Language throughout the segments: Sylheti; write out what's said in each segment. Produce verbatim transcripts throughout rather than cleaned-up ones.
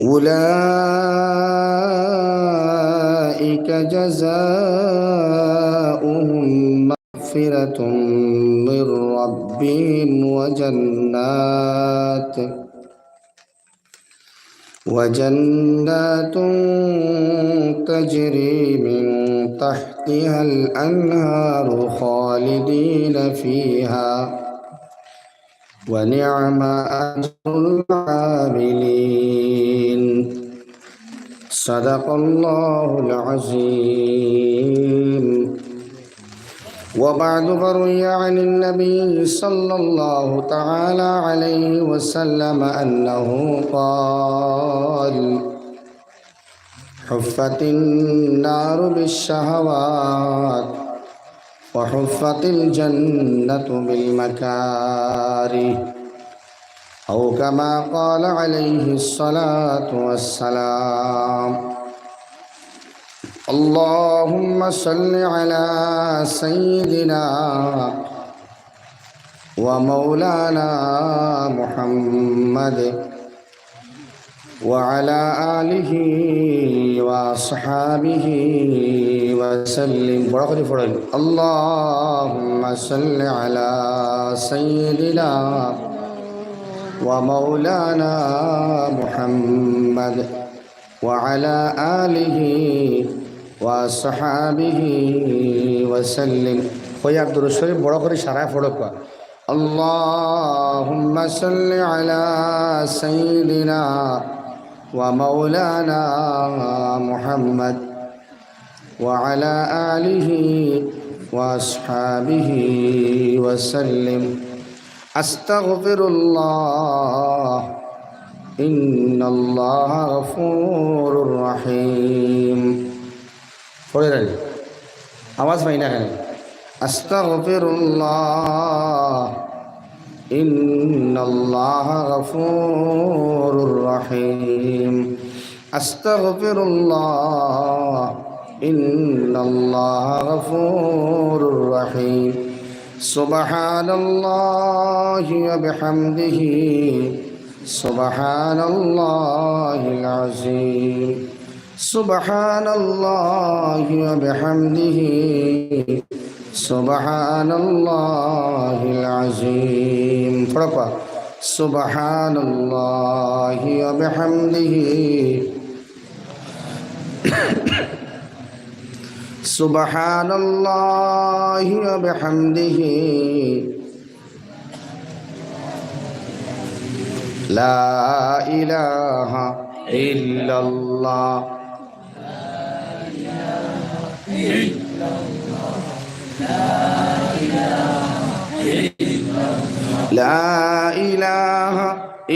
أولئك جزاؤهم مغفرة من ربهم وجنات وجنات تجري من تحتها الأنهار خالدين فيها ونعم أجر العاملين. صدق الله العظيم. وبعد، فروي عن النبي صلى الله تعالى عليه وسلم أنه قال: حفت النار بالشهوات وحفت الجنة بالمكاره، أو كما قال عليه الصلاة والسلام. اللهم صل على سيدنا ومولانا محمد وعلى آله وأصحابه وسلم. বড় করি পড়ইন। اللهم صل على سيدنا ومولانا محمد وعلى آله وأصحابه وسلم. কইয়া দুরূদ শরীফ বড় করি সারায় পড়উক্কা। اللهم صل على سيدنا ومولانا محمد وعلى آله وأصحابه وسلم. أستغفر الله، إن الله غفور رحيم. পড়ে রাখি। আওয়াজ পাই না কেনে? أستغفر الله، إن الله غفور رحيم. أستغفر الله، إن الله غفور رحيم. سبحان الله وبحمده، سبحان الله العظيم. سبحان الله وبحمده، سبحان الله العظيم. পড়ো। سبحان الله وبحمده، سبحان الله وبحمده، لا إله إلا الله. لا إله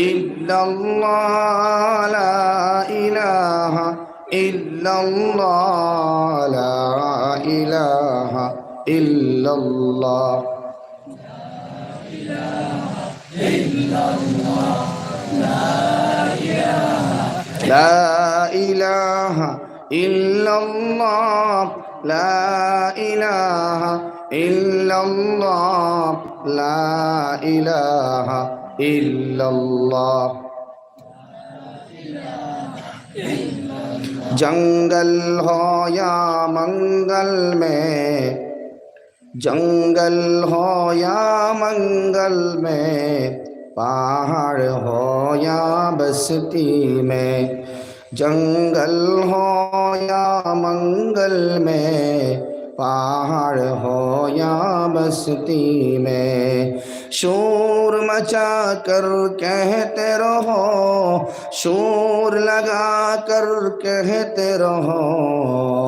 إلا الله، لا إله إلا الله، لا إله إلا الله. لا إله إلا الله، لا إله إلا الله، لا إله إلا الله. जंगल हो या मंगल में, जंगल हो या मंगल में, पहाड़ हो या बस्ती में, जंगल हो या मंगल में, पहाड़ हो या बस्ती में, शोर मचा कर कहते रहो, शोर लगा कर कहते रहो,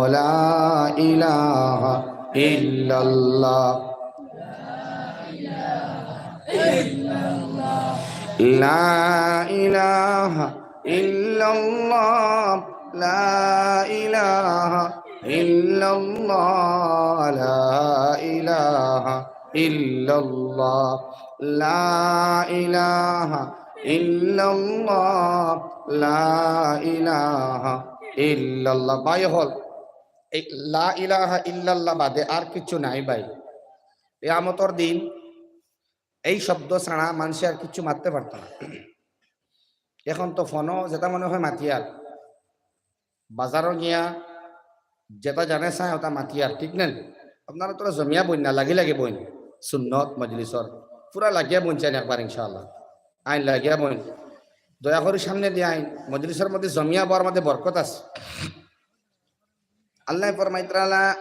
لا إله إلا الله. لا إله إلا الله، لا إله إلا الله، لا إله إلا الله، لا إله إلا الله، لا إله إلا الله. ভাই অকল, এই লা ইলাহা ইল্লাল্লাহ বাদে আর কিচ্ছু নাই ভাই। কিয়ামতর দিন এই শব্দ ছাড়া মানষে আর কিচ্ছু মাততে পারতো না। এখন তো ফোনো যেটা মনে হয় মাতিয়ার, বাজারো গিয়া যেটা জানে চায় ওটা মাতিয়ার, ঠিক না? আপনারা তোরা জমিয়া বইন না, লাগি লাগি বইন। সুন্নত মজলিসর পুরা লাগিয়া বইন চাইন একবার ইনশাআল্লাহ। আইন লাগিয়া বইন, দয়া করি সামনে দিয়া আইন। মজলিসর মধ্যে জমিয়া বওয়ার মধ্যে বরকত আছে। আল্লাহ ফরমাইতরা, "لا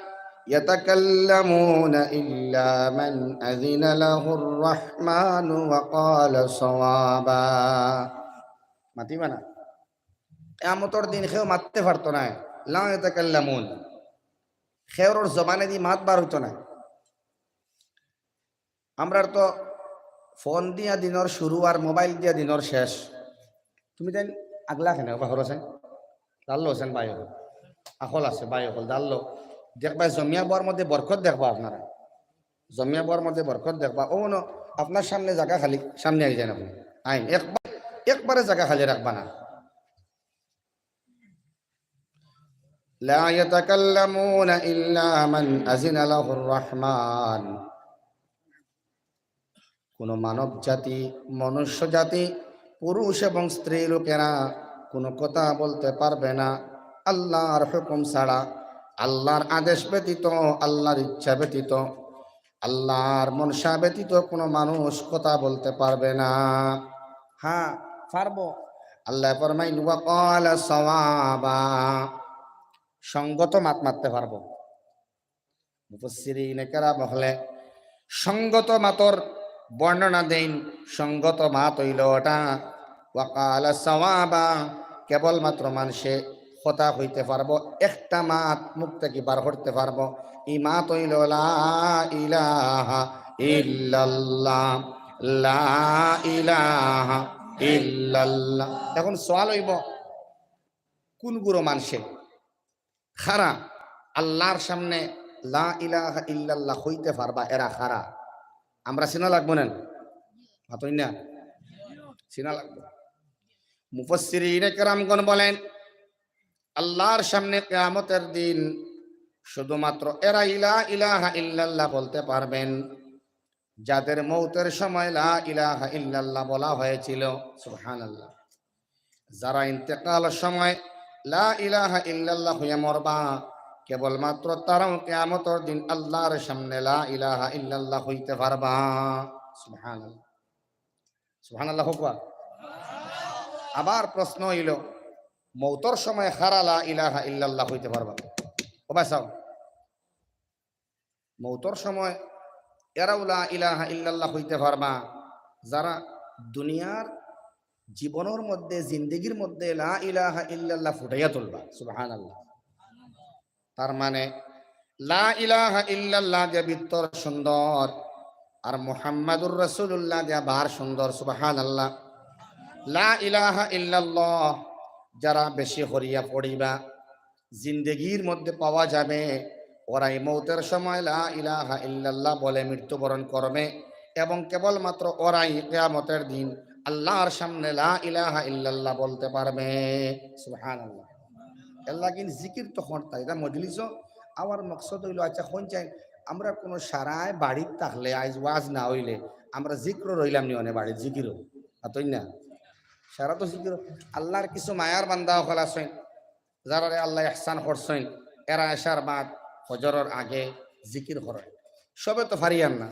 يتكلمون إلا من أذن له الرحمن وقال صوابا।" মাতিবা না? কিয়ামতর দিন কেউ মাততে পারতো না। লা ইয়াতাকাল্লামুন। কেউর জবানেদি মাত বার অইতো না। আমরার তো ফোন দিয়া দিনর শুরু আর মোবাইল দিয়া দিনর শেষ। তুমি তাইন আগলা কেনে, ওবা হরো চাইন? দাল্লো চাইন ভাই অকল। আখল আছে ভাই অকল, দাল্লো। দেখবা জমিয়া বওয়ার মধ্যে বরকত দেখবা আপনারা। জমিয়া বওয়ার মধ্যে বরকত দেখবা। ও মনো, আপনার সামনে জাগা খালি, সামনে আই যাইন আপনে। আইন, একবার, একবারে জাগা খালি রাখবা না। لا يتكلمون إلا من أذن له الرحمن। কোনো মানব জাতি, মনুষ্য জাতি, পুরুষ এবং স্ত্রী লোকেরা কোনো কথা বলতে পারবে না আল্লাহর হুকুম ছাড়া, আল্লাহর আদেশ ব্যতীত, আল্লাহর ইচ্ছা ব্যতীত, আল্লাহর মনশা ব্যতীত কোনো মানুষ কথা বলতে পারবে না। হ্যাঁ, পারবো। আল্লাহ ফরমাইন, "ওয়া ক্বালা সাওয়াবা", সঙ্গত মাত মাততে পারবো। মুফাসসিরিনে কেরাম অকলে সঙ্গত মাতর বর্ণনা দেইন, সঙ্গত মাত অইলো ওটা। ওয়া ক্বালা সাওয়াবা, কেবলমাত্র মানষে কথা কইতে পারবো, একটা মাত মুখ থাকি বার করতে পারবো, ই মাত অইলো লা ইলাহা ইল্লাল্লাহ, লা ইলাহা ইল্লাল্লাহ। এখন সওয়াল অইবো, কোন গুরু মানষে খারা আল্লাহর সামনে লা ইলাহা ইল্লাল্লাহ কইতে পারবা, এরা খারা। আমরা চিনা লাগবো না? মাতইন না? চিনা লাগবো। মুফাসসিরিনে কেরামগণ বলেন, আল্লাহর সামনে কিয়ামতের দিন শুধুমাত্র এরাই লা ইলাহা ইল্লাল্লাহ বলতে পারবেন, যাদের মৌতের সময় লা ইলাহা ইল্লাল্লাহ বলা হয়েছিল। সুবহানাল্লাহ। যারা ইন্তেকালর সময় লা ইলাহা ইল্লাল্লাহ হইয়া মরবা, কেবলমাত্র তারাও কিয়ামতর দিন আল্লাহর সামনে লা ইলাহা ইল্লাল্লাহ হইতে পারবা। সুবহানাল্লাহ, সুবহানাল্লাহ কউক্কা। আবার প্রশ্ন অইলো, মৌতর সময় খারা লা ইলাহা ইল্লাল্লাহ হইতে পারবা? ও ভাই সাব, মৌতর সময় এরাও লা ইলাহা ইল্লাল্লাহ হইতে পারবা, যারা দুনিয়ার জীবনর মধ্যে, জিন্দেগির মধ্যে লা ইলাহা ইল্লাল্লাহ ফুটাইয়া তুলবা। সুবহানাল্লাহ। তার মানে লা ইলাহা ইল্লাল্লাহ দিয়া ভিতর সুন্দর, আর মুহাম্মাদুর রাসূলুল্লাহ দিয়া বার সুন্দর। সুবহানাল্লাহ। লা ইলাহা ইল্লাল্লাহ যারা বেশি করিয়া পড়িবা, জিন্দেগির মধ্যে পাওয়া যাবে, ওরাই মৌতের সময় লা ইলাহা ইল্লাল্লাহ বলে মৃত্যুবরণ করবে, এবং কেবলমাত্র ওরাই কিয়ামতের দিন আল্লাহর সামনে লা ইলাহা ইল্লাল্লাহ বলতে পারবে। সুবহানাল্লাহ। এর লাগিন জিকির তো করতা, এটা মজলিসও আমার মকসদ অইলো, আচ্ছা, কোন চাই আমরা কোনো সারায় বাড়িত থাকলে, আইজ ওয়াজ না অইলে, আমরা জিকিরও রইলাম নি, অনে বাড়িত জিকিরও, মাতইন না? সারা তো জিকিরও। আল্লাহর কিছু মায়ার বান্দা অকল আছইন, যারারে আল্লাহ ইহসান করছইন, এরা এশার বাদ, ফজরর আগে জিকির করইন। সবে তো পারিয়ার না।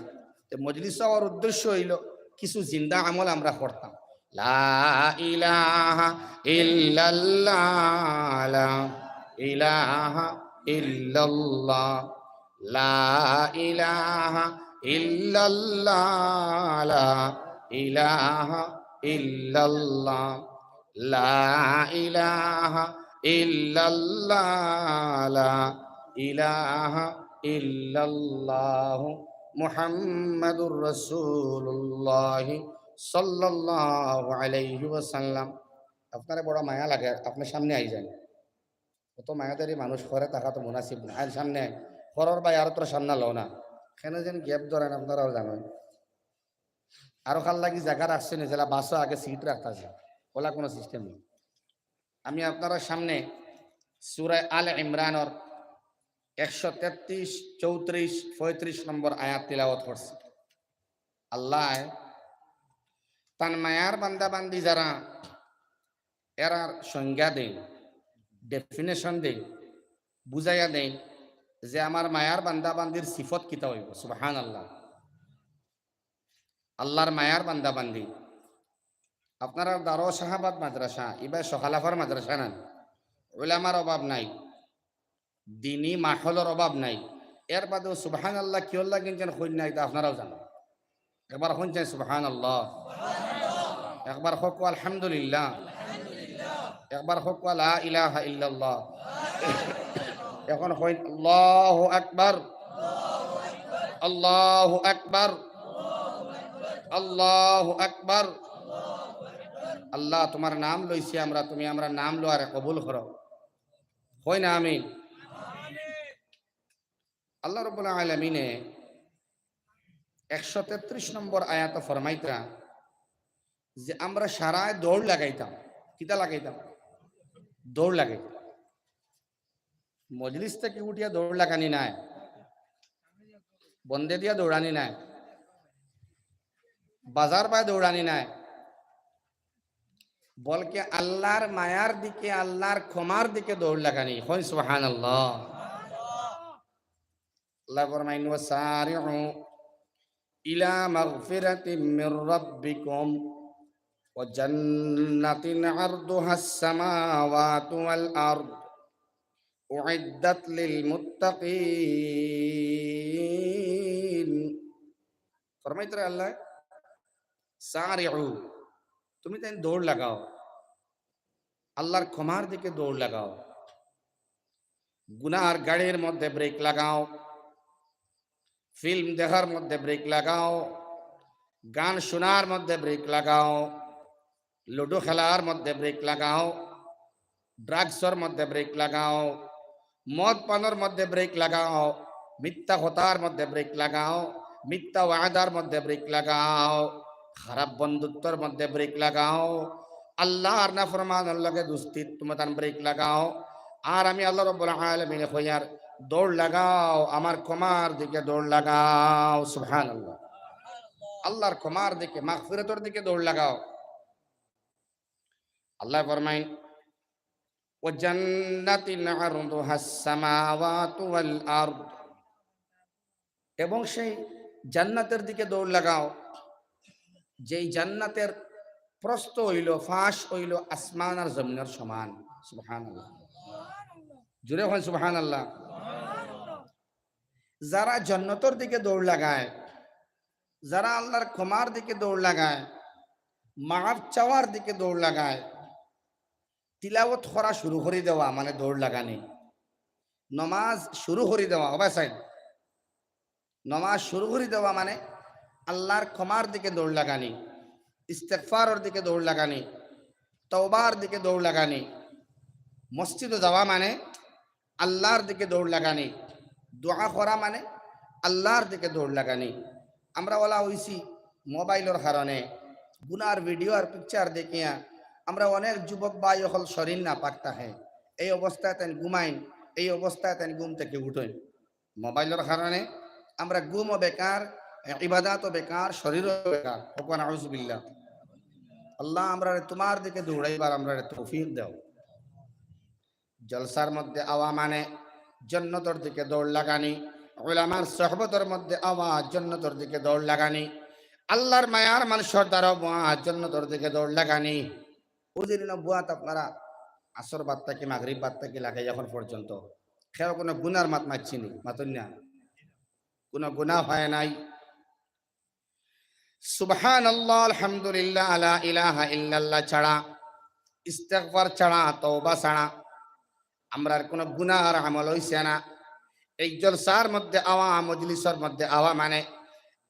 তে মজলিস অওয়ার উদ্দেশ্য অইলো কিছু জিন্দা আমল আমরা করতাম। লা ইলাহা ইল্লাল্লাহ, লা ইলাহা ইল্লাল্লাহ, লা ইলাহা ইল্লাল্লাহ, লা ইলাহা ইল্লাল্লাহ। লা ইলাহা ইল্লাল্লাহ, লা ইলাহা ইল্লাল্লাহ, মুহাম্মাদুর রাসূলুল্লাহ সাল্লাল্লাহু আলাইহি ওয়াসাল্লাম। আপনারে বড় মায়া লাগে, আপনে সামনে আই যাইন। অত মায়াদারি মানুষ, ঘরে থাকা তো মুনাসিব না। আইন সামনে আইন। ঘরর ভাই, আরো তোরা সামনে লও না। কেনে যেন gap ধরেন, আপনারাও জানইন। আরো কার লাগি জাগা রাখছইন, যেলা বাসো আগে seat রাখতা আছে, ওলা কোনো system নেই। আমি আপনারার সামনে সূরা আলে ইমরানর একশো তেত্রিশ, চৌত্রিশ, পঁয়ত্রিশ নম্বর আয়াত তিলাওয়াত করছি। আল্লায় তান মায়ার বান্দা বান্দি যারা এরার সংজ্ঞা দেইন, definition দেইন, বুঝাইয়া দেইন যে আমার মায়ার বান্দা বান্দির সিফত কিতা অইবো। সুবহানাল্লাহ। আল্লার মায়ার বান্দা বান্দি, আপনারার দারো শাহাবাদ মাদ্রাসা, ইবা সখালাফার মাদ্রাসা নানি, উলামার অভাব নাই, দিনি মাহলর অভাব নাই। এর বাদেও সুবহানাল্লাহ কিয়র লাগি যেন কইন না, ইতা আপনারাও জানইন। একবার কইন চাই সুবহানাল্লাহ, একবার কউক্কা আলহামদুলিল্লাহ, একবার কউক্কা লা ইলাহা ইল্লাল্লাহ। এখন কইন আল্লাহু আকবার, আল্লাহু আকবার, আল্লাহু আকবার। আল্লাহ, তুমার নাম লইছি আমরা, তুমি আমরার নাম লওয়ারে কবুল করো। কইন আমিন। আল্লাহ রাব্বুল আলামিনে একশো তেত্রিশ নম্বর আয়াতো ফরমাইতরা যে আমরা সারায় দৌড় লাগাইতাম। কিতা লাগাইতাম? দৌড় লাগাইতাম। মজলিস থাকি উঠিয়া দৌড় লাগানি নায়, বন্দে দিয়া দৌড়ানি নায়, বাজার বায় দৌড়ানি নায়, বলকে আল্লার মায়ার দিকে, আল্লার ক্ষমার দিকে দৌড় লাগানি। কইন সুবহানাল্লাহ। আল্লায় ফরমাইন, "ওয়াসারিউ ইলা মাগফিরাতিম মির রাব্বিকুম ওয়া জান্নাতিন আরদুহাস সামাওয়াতু ওয়াল আরদ উইদ্দাত লিল মুত্তাকিন।" ফরমাইতরা আল্লায়, "সারিউ", তুমি তাইন দৌড় লাগাও, আল্লার ক্ষমার দিকে দৌড় লাগাও। গুনার গাড়ির মধ্যে ব্রেক লাগাও, ফিল্ম দেখার মধ্যে ব্রেক লাগাও, গান শোনার মধ্যে ব্রেক লাগাও, লুডো খেলার মধ্যে ব্রেক লাগাও, ড্রাগসর মধ্যে ব্রেক লাগাও, মদ পানর মধ্যে ব্রেক লাগাও, মিথ্যা কথার মধ্যে ব্রেক লাগাও, মিথ্যা ওয়াদার মধ্যে ব্রেক লাগাও, খারাপ বন্ধুত্বর মধ্যে ব্রেক লাগাও, আল্লার নাফরমানর লগে দুস্তিত তুমরা তান ব্রেক লাগাও। আর আমি আল্লাহ রাব্বুল আলামিনে কইয়ার, দৌড় লাগাও, আমার ক্ষমার দিকে দৌড় লাগাও। সুবহানাল্লাহ। আল্লার ক্ষমার দিকে, মাগফিরাতর দিকে দৌড় লাগাও। আল্লায় ফরমাইন, "ওয়া জান্নাতিন আরদুহাস সামাওয়াতু ওয়াল আরদ।" এবং সেই জান্নাতের দিকে দৌড় লাগাও, যেই জান্নাতের প্রস্থ অইলো, ফাঁস অইলো আসমান আর জমিনর সমান। সুবহানাল্লাহ। জোরে কইন সুবহানাল্লাহ। যারা জন্নতর দিকে দৌড় লাগায়, যারা আল্লার ক্ষমার দিকে দৌড় লাগায়, মাফ চাওয়ার দিকে দৌড় লাগায়, তিলাওত করা শুরু করি দেওয়া মানে দৌড় লাগানি, নমাজ শুরু করি দেওয়া, ওবা সাইড, নমাজ শুরু করি দেওয়া মানে আল্লার ক্ষমার দিকে দৌড় লাগানি, ইস্তেগফারর দিকে দৌড় লাগানি, তওবার দিকে দৌড় লাগানি, মসজিদো যাওয়া মানে আল্লার দিকে দৌড় লাগানি, দোয়া করা মানে আল্লার দিকে দৌড় লাগানি। আমরা অলা অইছি মোবাইলর কারণে, গুনার ভিডিও আর পিকচার দেখিয়া আমরা অনেক যুবক ভাই অকল শরীর নাপাক থাকে, এই অবস্থায় তাইন ঘুমাইন, এই অবস্থায় তাইন ঘুম থাকি উঠইন। মোবাইলর কারণে আমরা ঘুমও বেকার, ইবাদতও বেকার, শরীরও বেকার। কউক্কা নাউজুবিল্লাহ। আল্লাহ, আমরারে তুমার দিকে দৌড়াইবার আমরারে তৌফিক দেও। জলসার মধ্যে আওয়া মানে জন্নতর দিকে দৌড় লাগানি, উলামার সোহবতর মধ্যে আওয়া জন্নতর দিকে দৌড় লাগানি, আল্লার মায়ার মানুষর দ্বারা বওয়া জন্নতর দিকে দৌড় লাগানি। অউ যে দিন বওয়াত আপনারা আসর বাদ থাকি, মাগরিব বাদ থাকি লাগাই এখন পর্যন্ত কেউ কুনু গুনার মাত মাতছইন নি? মাতইন না। কুনু গুনা অয় নাই। সুবহানাল্লাহ, আলহামদুলিল্লাহ, লা ইলাহা ইল্লাল্লাহ ছাড়া, ইস্তেগফার ছাড়া, তওবা ছাড়া আমরার কুনু গুনার আমল অইছে না। এই জলসার মধ্যে আওয়া, মজলিসর মধ্যে আওয়া মানে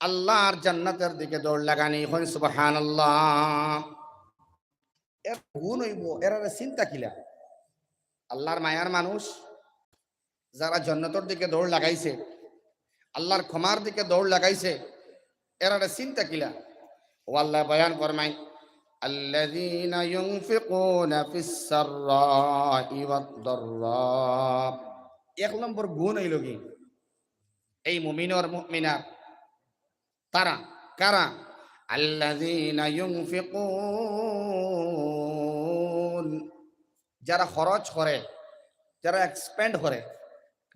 আল্লার জান্নাতর দিকে দৌড় লাগানি। কইন সুবহানাল্লাহ। এর গুণ অইবো, এরারে চিনতা কিলা? আল্লার মায়ার মানুষ, যারা জন্নতর দিকে দৌড় লাগাইছে, আল্লার ক্ষমার দিকে দৌড় লাগাইছে, এরারে চিনতা কিলা? অউ আল্লায় বয়ান ফরমাইন, "আল্লাযীনা ইউনফিকুনা ফিস সাররাই ওয়াদ দাররা।" এক নম্বর গুণ অইলো গি, এই মুমিনর, মুমিনার তারা কারা? আল্লাযীনা ইউনফিকুন, যারা খরচ করে, যারা এক্সপেন্ড করে,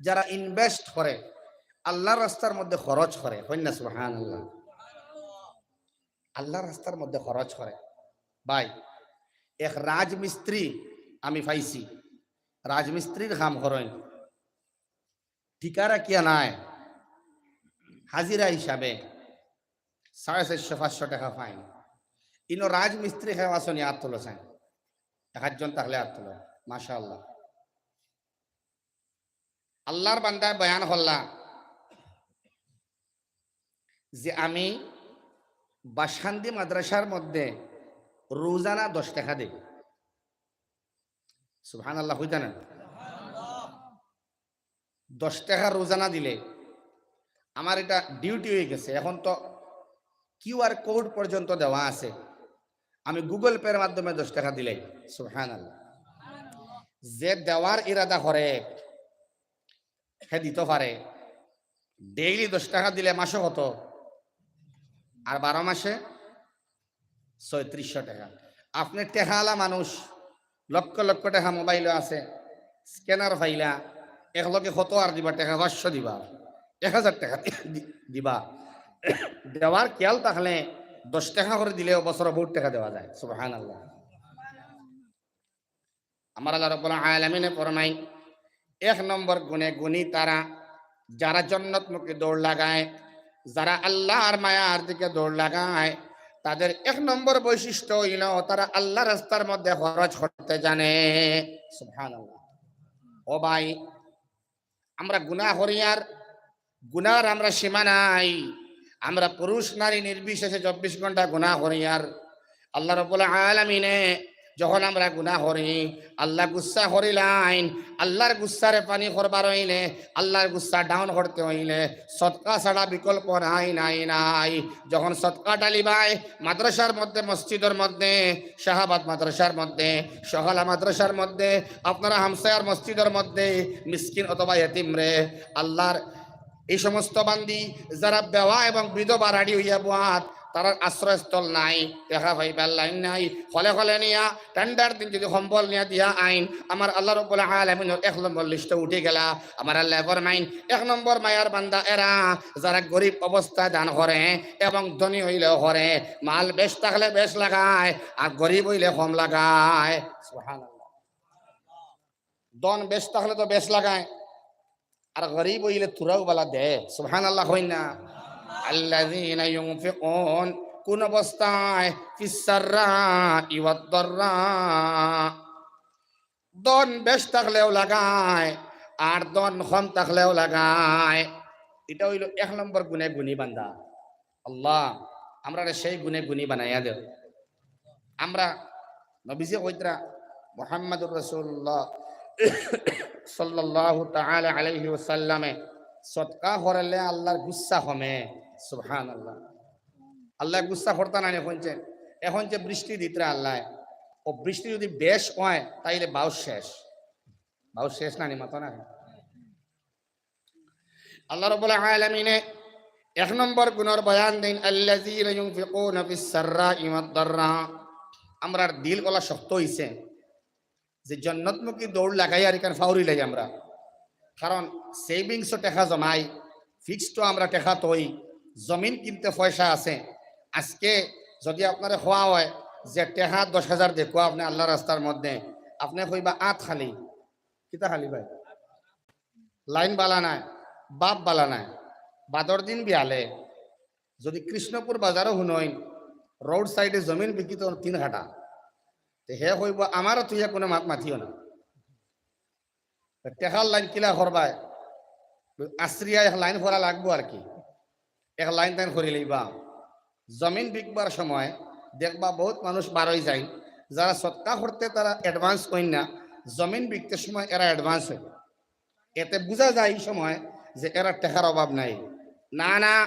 যারা ইনভেস্ট করে, আল্লাহর রাস্তার মধ্যে খরচ করে, কইন না সুবহানাল্লাহ। আল্লাহর রাস্তার মধ্যে খরচ করে। ভাই, এক রাজমিস্ত্রি আমি পাইছি, রাজমিস্ত্রির কাম করইন, ঠিকা রাখিয়া নায়, হাজিরা হিসাবে সাড়ে চাইরশো পাঁচশো টেকা পাইন। ইনো রাজমিস্ত্রি কেউ আছইন নি, আত তুলো চাইন। এক আধজন থাকলে আত তুলো। মাশাআল্লাহ। আল্লাহর বান্দায় বয়ান করলা যে আমি বাসকান্দি মাদ্রাসার মধ্যে রোজানা দশ টেকা দেই। সুবহানাল্লাহ কইতা না? দশ টেকা রোজানা দিলে আমার এটা ডিউটি হয়ে গেছে। এখন তো কিউআর কোড পর্যন্ত দেওয়া আছে, আমি গুগল পের মাধ্যমে দশ টেকা দিলাই। সুবহানাল্লাহ। যে দেওয়ার ইরাদা করে, হে দিতো পারে। ডেইলি দশ টেকা দিলে মাসে কত? আর বারো মাসে ছয়ত্রিশশো টেকা। আপনে টেকাআলা মানুষ, লক্ষ লক্ষ টেকা মোবাইলো আছে, স্ক্যানার পাইলা, একলগে কত আর দিবা টেকা? পাঁচশো দিবা, এক হাজার টেকা দি-, দিবা। দেওয়ার খেয়াল থাকলে দশ টেকা করি দিলেও বছরো বউত টেকা দেওয়া যায়। সুবহানাল্লাহ। আমার আল্লাহ রাব্বুল আলামিনে ফরমাইন, এক নম্বর গুণে গুণী তারা, যারা জন্নতমুখী দৌড় লাগায়, যারা আল্লাহর মায়ার দিকে দৌড় লাগায়, তাদের এক নম্বর বৈশিষ্ট্য অইলো তারা আল্লাহর রাস্তার মধ্যে খরচ করতে জানে। সুবহানাল্লাহ। ও ভাই, আমরা গুনাহ করি আর গুনার আমরা সীমা নাই। আমরা পুরুষ নারী নির্বিশেষে চব্বিশ ঘন্টা গুনাহ করি আর আল্লাহ রাব্বুল আলামিনে যখন আমরা গুনাহ করি, আল্লাহ গুসা করিলাইন। আল্লাহর গুসারে পানি করবার অইলে, আল্লাহর গুসা ডাউন করতে অইলে সদকা ছাড়া বিকল্প নাই, নাই, নাই। যখন সদকা ঢালিবায় মাদ্রাসার মধ্যে, মসজিদর মধ্যে, শাহাবাদ মাদ্রাসার মধ্যে, সহলা মাদ্রাসার মধ্যে, আপনারা হামসায়ার মসজিদর মধ্যে মিসকিন অথবা এতিমরে, আল্লাহর এই সমস্ত বান্দি যারা বেওয়া এবং বিধবা রাডি অইয়া বওয়াত, তারার আশ্রয়স্থল নাই, টেকা পাইবার লাইন নাই, হলে হলে নিয়া ঠান্ডার দিন যদি কম্বল নিয়া দিয়া আইন, আমার আল্লাহ রাব্বুল আলামিনর এক নম্বর লিস্টো উঠি গেলা। আমার আল্লায় ফরমাইন, এক নম্বর মায়ার বান্দা এরা, যারা গরিব অবস্থায় দান করে এবং ধনী অইলেও করে, মাল বেশ থাকলে বেশ লাগায়, আর গরিব অইলে কম লাগায়। সুবহানাল্লাহ। ধন বেশ থাকলে তো বেশ লাগায়, আর গরিব অইলে থুড়াউ বালা দেয়। সুবহানাল্লাহ কইন না? আল্লাযীনা ইউনফিকুন, কোন অবস্থায়? ফিস সাররাই ওয়াদ দাররা। ধন বেশ থাকলেও লাগায়, আর ধন কম থাকলেও লাগায়। এটা অইলো এক নম্বর গুণে গুণী বান্দা। আল্লাহ, আমরারে সেই গুণে গুণী বানাইয়া দেও। আমরা নবীজি কইতরা, মুহাম্মাদুর রাসূলুল্লাহ সাল্লাল্লাহু তাআলা আলাইহি ওয়াসাল্লামে, সদকা করলে আল্লাহর গুসা কমে। সুবহানাল্লাহ। আল্লাহ গুসা করতা না নি, এখন যে, এখন যে বৃষ্টি দিতরা আল্লাহ, ও বৃষ্টি যদি বেশ অয়, তাইলে বাউস শেষ। বাউস শেষ না নি, মাতো না? আল্লাহ রাব্বুল আলামিনে এক নম্বর গুণর বয়ান দেইন, আল্লাযীনা ইউনফিকুনা ফিস সাররাই ওয়াদ দাররা। আমরার দিল অলা শক্ত অইছে যে জন্নতমুখী দৌড় লাগাই আর ইখান ফাউরিলাই আমরা। কারণ সেভিংসও টেকা জমাই, ফিক্সডও আমরা টেকা থই, জমিন কিনতে পয়সা আছে। আজকে যদি আপনারে কওয়া অয় যে টেকা দশ হাজার দেখো আপনে আল্লাহর রাস্তার মধ্যে, আপনে কইবা আত খালি। কিতা খালি ভাই? লাইন বালা নায়, বাপ বালা নায়। বাদর দিন বিয়ালে যদি কৃষ্ণপুর বাজারো হুনইন, রোড সাইডে জমিন বিকিতো তিন কাঠা, তে হে কইবো, "আমারে থুইয়া কুনু মাত মাতিও না।" তে টেকার লাইন কিলা করবায়? আছরিয়া এক লাইন করা লাগবো আর কি। এক লাইন তাইন করি লইবা। জমিন বিকবার সময় দেখবা বউত মানুষ বার অই যাইন, যারা সদকা করতে তারা অ্যাডভান্স অইন না, জমিন বিকতে সময় এরা অ্যাডভান্স অইন। এতে বুঝা যায় এই সময় যে এরা টেকার অভাব নাই। না, না,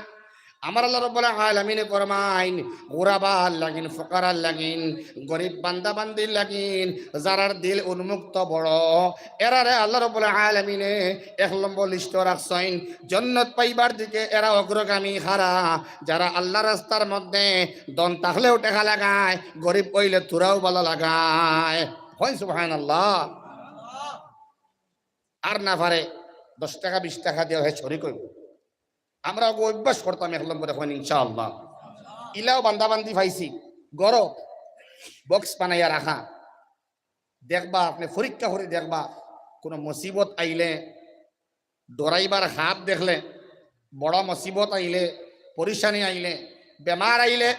আমার আল্লাহ রাব্বুল আলামিনে ফরমাইন, গুরাবার লাগিন, ফুকারার লাগিন, গরিব বান্দা বান্দির লাগিন, যারার দিল উন্মুক্ত বড়, এরারে আল্লাহ রাব্বুল আলামিনে এক নম্বর লিস্টো রাখছইন। জন্নত পাইবার দিকে এরা অগ্রগামী খারা, যারা আল্লাহর রাস্তার মধ্যে ধন থাকলেও টেকা লাগায়, গরিব অইলে থুড়াউ বালা লাগায়। কইন সুবহানাল্লাহ। আর না পারে, দশ টেকা বিশ টেকা দিয়া হে শরিক অইবো। আমরা অগু অভ্যাস করতাম এক নম্বরে, কইন ইনশাআল্লাহ। ইলাও বান্দা বান্দি পাইছি, ঘরো বক্স বানাইয়া রাখা। দেখবা, আপনে পরীক্ষা করি দেখবা, কুনু মুসিবত আইলে, ডরাইবার হাত দেখলে, বড় মুসিবত আইলে, পরিশানি আইলে, বেমার আইলে,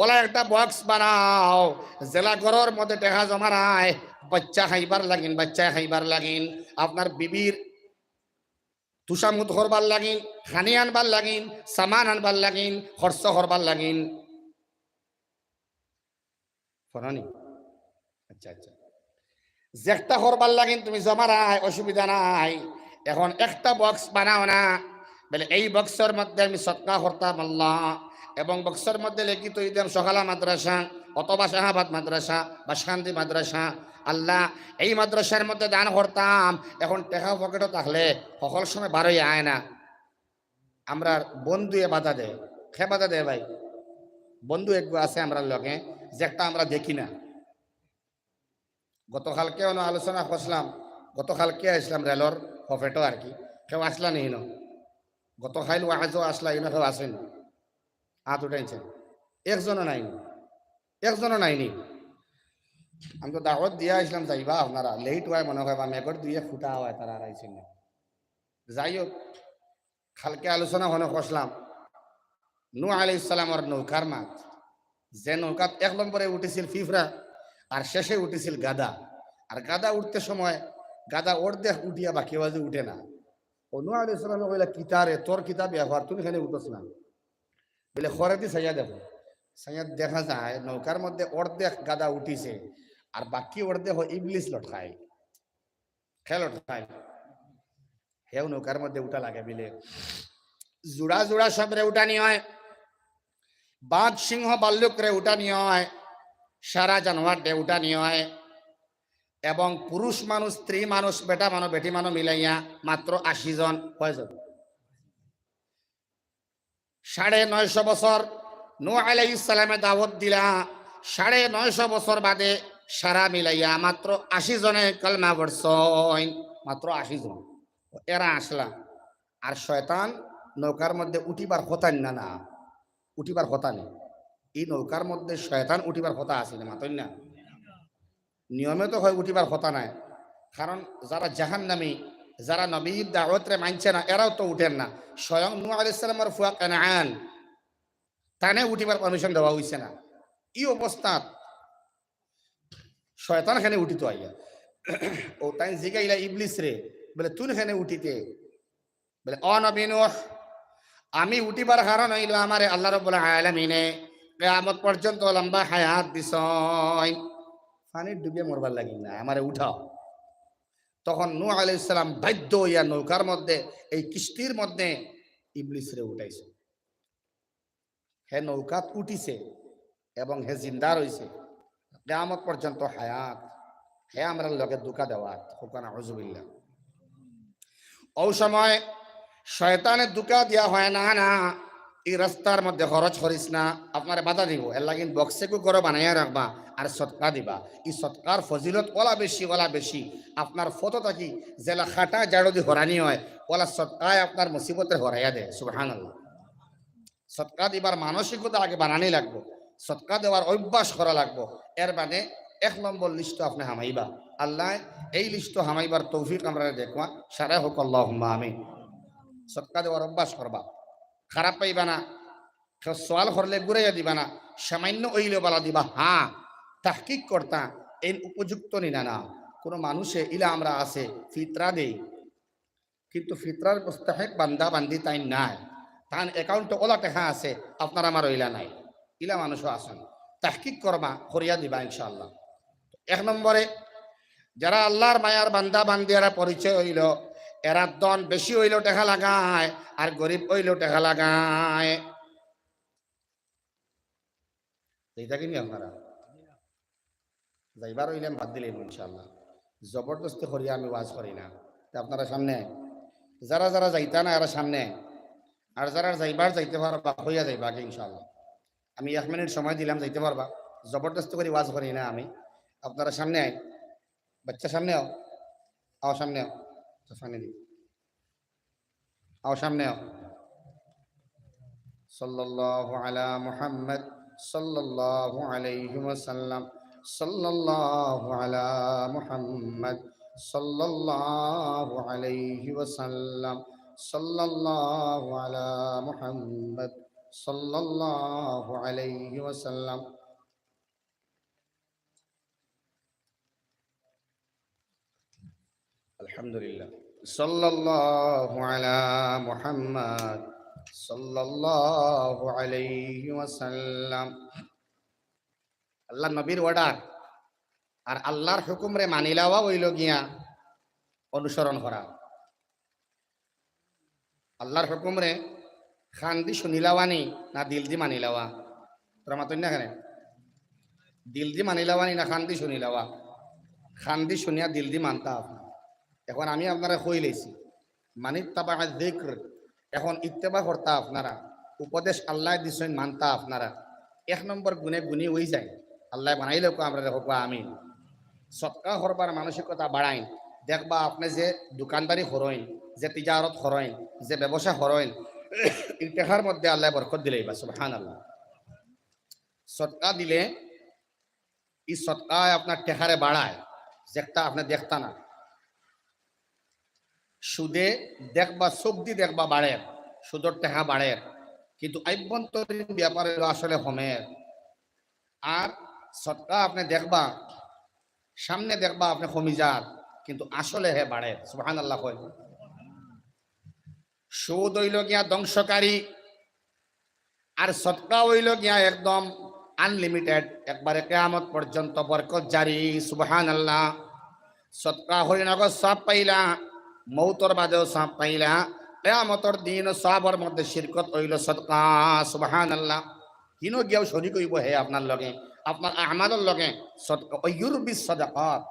অলা একটা বক্স বানাও, যেলা ঘরর মধ্যে টেকা জমা রায়, বাইচ্চা খাইবার লাগিন, বাইচ্চায় খাইবার লাগিন, আপনার বিবির তুষামুদ করবার লাগিন, খানি আনবার লাগিন, সামান আনবার লাগিন, খরচ করবার লাগিন। পড়নি? আচ্ছা, আচ্ছা। যেকটা করবার লাগিন তুমি জমা রায়, অসুবিধা নাই। এখন একটা বক্স বানাও না, বলে, "এই বক্সর মধ্যে আমি সদকা করতাম আল্লাহ, এবং বক্সর মধ্যে লেখি থই দিতাম সকালা মাদ্রাসা অথবা শাহাবাদ মাদ্রাসা, বাসকান্দি মাদ্রাসা, আল্লাহ, এই মাদ্রাসার মধ্যে দান করতাম।" এখন টেকা পকেটো থাকলে হকল সময় বারই আয় না। আমরার বন্ধুয়ে বাধা দেয়। কে বাধা দেয় ভাই? বন্ধু একগু আছে আমরার লগে, যেকটা আমরা দেখি না। গতকালকে অনো আলোচনা করছিলাম, গতকালকে আইছলাম রেলর ফফেটো আর কি, কেউ আছলা নি হিনো? গতকাইল ওয়াজও আছলা, হিনো কেউ আছইন? হাত উঠাইছইন? একজনও নাইনি, একজনও নাইনি। আমি তো দাওয়াত দিয়া আইছলাম, যাইবা আপনারা, লেট অয় মনে অয় বা মেঘর দুই এক ফুটা অয়, তারা আর আইছইন না। যাই হোক, কালকে আলোচনা অনো করছিলাম নূহ আলাইহিস সালামর নৌকার মাত, যে নৌকাত এক নম্বরে উঠিছিল ফিফরা, আর শেষে উঠিছিল গাধা। আর গাধা উঠতে সময় গাধা অর্ধেক উঠিয়া বাকি বাজু উঠে না। ও নূহ আলাইহিস সালামে কইলা, "কিতা রে, তোর কিতা ব্যাপার, তুই কেনে উঠস না?" বলে, "খরেদি চাইয়া দেখো।" চাইয়া দেখা যায় নৌকার মধ্যে অর্ধেক গাধা উঠিছে, আর বাকি অর্ধেক ইবলিস লটকায়। কে লটকায়? হেও নৌকার মধ্যে উঠা লাগে বিলে। জুড়া জুড়া সবরে উঠানি অয়, বাঘ সিংহ ভাল্লুকরে উঠানি অয়, সারা জানোয়াররে উঠানি অয়, এবং পুরুষ মানুষ, স্ত্রী মানুষ, বেটা মানুষ, বেটি মানুষ মিলাইয়া মাত্র আশি জন। কয়জন? সাড়ে নয়শো বছর নূহ আলাইহিস সালামে দাওয়াত দিলা, সাড়ে নয়শো বছর বাদে সারা মিলাইয়া মাত্র আশি জনে কলমা পড়ছইন, মাত্র আশি জন। এরা আছলা। আর শয়তান নৌকার মধ্যে উঠিবার কথা না, না, উঠিবার কথা নাই। এই নৌকার মধ্যে শয়তান উঠিবার কথা আছে না, মাতইন না? নিয়মে তো অয় উঠিবার কথা নাই, কারণ যারা জাহান্নামী, যারা নবীর দাওয়াতরে মানছে না, এরাও তো উঠের না। স্বয়ং নূহ আলাইহিস সালামর ফুয়া কানান, তানে উঠিবার পারমিশন দেওয়া অইছে না। ই অবস্থাত শয়তান কেনে উঠিতো আইয়া? ও তাইন জিগাইলা ইবলিসরে, বলে, "তুই কেনে উঠিতে?" বলে, "ও নবী নূহ, আমি উঠিবার কারণ অইলো আমারে আল্লাহ রাব্বুল আলামিনে কিয়ামত পর্যন্ত লম্বা হায়াত দিছইন, পানিত ডুবিয়া মরবার লাগি না, আমারে উঠাও।" তখন নূহ আলাইহিস সালাম বাধ্য অইয়া নৌকার মধ্যে, এই কিস্তির মধ্যে ইবলিসরে উঠাইছে। হে নৌকাত উঠিছে এবং হে জিন্দা রইছে, কিয়ামত পর্যন্ত হায়াত। হে আমরার লগে ধোঁকা দেওয়াত, কউক্কা নাউজুবিল্লাহ। অউ সময় শয়তানে ধোঁকা দিয়া কয়, "না, না, ই রাস্তার মধ্যে খরচ করিস না, আপনারে বাধা দিবো। এরলাগি বক্সেগু ঘরো বানাইয়া রাখবা আর সদকা দিবা। ই সদকার ফজিলত অলা বেশি, অলা বেশি। আপনার ফতো থাকি যেলা কাটা ঝাড়ুদি হরানি অয়, অলা সদকায় আপনার মুসিবতরে হরাইয়া দেয়।" সুবহানাল্লাহ। সদকা দিবার মানসিকতা আগে বানানি লাগবো, সদকা দেওয়ার অভ্যাস করা লাগবো। এর বাদে এক নম্বর লিস্টো আপনে হামাইবা। আল্লায় এই লিস্টো হামাইবার তৌফিক আমরারে দেউক্কা। সারায় কউক্কা আল্লাহুম্মা আমিন। সদকা দেওয়ার অভ্যাস করবা, খারাপ পাইবা না। কেউ সওয়াল করলে ঘুরাইয়া দিবা না, সামান্য অইলেও বালা দিবা। হ্যাঁ, তাহকিক করতা, এইন উপযুক্ত নি না, না। কুনু মানুষে ইলা আমরা আছে, ফিতরা দেই, কিন্তু ফিতরার মুস্তাহিক বান্দা বান্দি তাইন নাই, তান অ্যাকাউন্টো অলা টেকা আছে, আপনার আমার অইলা নাই, ইলা মানুষও আছইন। তাহকিক করবা, করিয়া দিবা ইনশাআল্লাহ। এক নম্বরে, যারা আল্লার মায়ার বান্দা বান্দি এরা পরিচয় অইলো, এরা ধন বেশি অইলেও টেকা লাগায়, আর গরিব অইলেও টেকা লাগায়। যাইতা কিনি আপনারা? যাইবার অইলে বাদ দিলাইমু ইনশাআল্লাহ। জবরদস্তি করিয়া আমি ওয়াজ করি না। তে আপনারা সামনে আইন। যারা যারা যাইতা না, এরা সামনে আইন। আর যারা যাইবার যাইতে পারবা, কইয়া যাইবা আগে ইনশাআল্লাহ। আমি এক মিনিট সময় দিলাম, যাইতে পারবা। জবরদস্তি করি ওয়াজ করি না আমি। আপনারা সামনে আইন। বাচ্চা সামনে আও, আও সামনে আও, তো সামনে দিও, আও সামনে আও। সাল্লাল্লাহু আলা মুহাম্মদ, সাল্লাল্লাহু আলাইহি ওয়াসাল্লাম, সাল্লাল্লাহু আলা মুহাম্মদ, সাল্লাল্লাহু আলাইহি ওয়াসাল্লাম, সাল্লাল্লাহু আলা মুহাম্মদ, সাল্লাল্লাহু আলাইহি ওয়াসাল্লাম। আলহামদুলিল্লাহ। সাল্লাল্লাহু আলা মুহাম্মদ, সাল্লাল্লাহু আলাইহি ওয়াসাল্লাম। আল্লাহর নবীর অর্ডার আর আল্লাহর হুকুমরে মানিলাওয়া অইলো গিয়া অনুসরণ করা। আল্লাহর হুকুমরে কান দি শুনিলাওয়ানি না দিল দি মানিলাওয়া? তোরা মাতইন না কেনে? দিল দি মানিলাওয়ানি না কান দি শুনিলাওয়া? কান দি শুনিয়া দিল দি মানতা আপনারা। এখন আমি আপনারারে কইলাইছি, মানিত্তাবা যিকর, এখন ইত্তেবা করতা আপনারা, উপদেশ আল্লায় দিছইন মানতা আপনারা। এক নম্বর গুণে গুণী অইযাইন, আল্লায় বানাইলে কো আমরারে কউক্কা আমিন। সদকা করবার মানসিকতা বাড়াইন। দেখবা আপনে যে দোকানদারি করইন, যে তিজারত করইন, যে ব্যবসা করইন, ই টেকার মধ্যে আল্লায় বরকত দিলাইবা। সুবহানাল্লাহ। সদকা দিলে ই সদকায় আপনার টেকারে বাড়ায়, যেটা আপনে দেখতা না। সুদে দেখবা, চোখ দি দেখবা বাড়ের, সুদর টেকা বাড়ের, কিন্তু আভ্যন্তরীণ ব্যাপারে আসলে কমের। আর সদকা আপনে দেখবা, সামনে দেখবা আপনে কমি যার, কিন্তু আসলে হে বাড়ের। সুবহানাল্লাহ কইন। সুদ অইলো গিয়া ধ্বংসকারী, আর সদকা অইলো গিয়া একদম আনলিমিটেড, একবারে কিয়ামত পর্যন্ত বরকত জারি। সুবহানাল্লাহ। সদকা করি নগদ সওয়াব পাইলা, মউতর বাদেও সওয়াব পাইলা, কিয়ামতর দিন সওয়াবর মধ্যে শিরকত অইলো সদকা। সুবহানাল্লাহ। হিনো গিয়াও শরিক অইবো হে আপনার লগে, আপনার আমালর লগে। সদকা, ওয়া ইউরবিস সাদাকাত,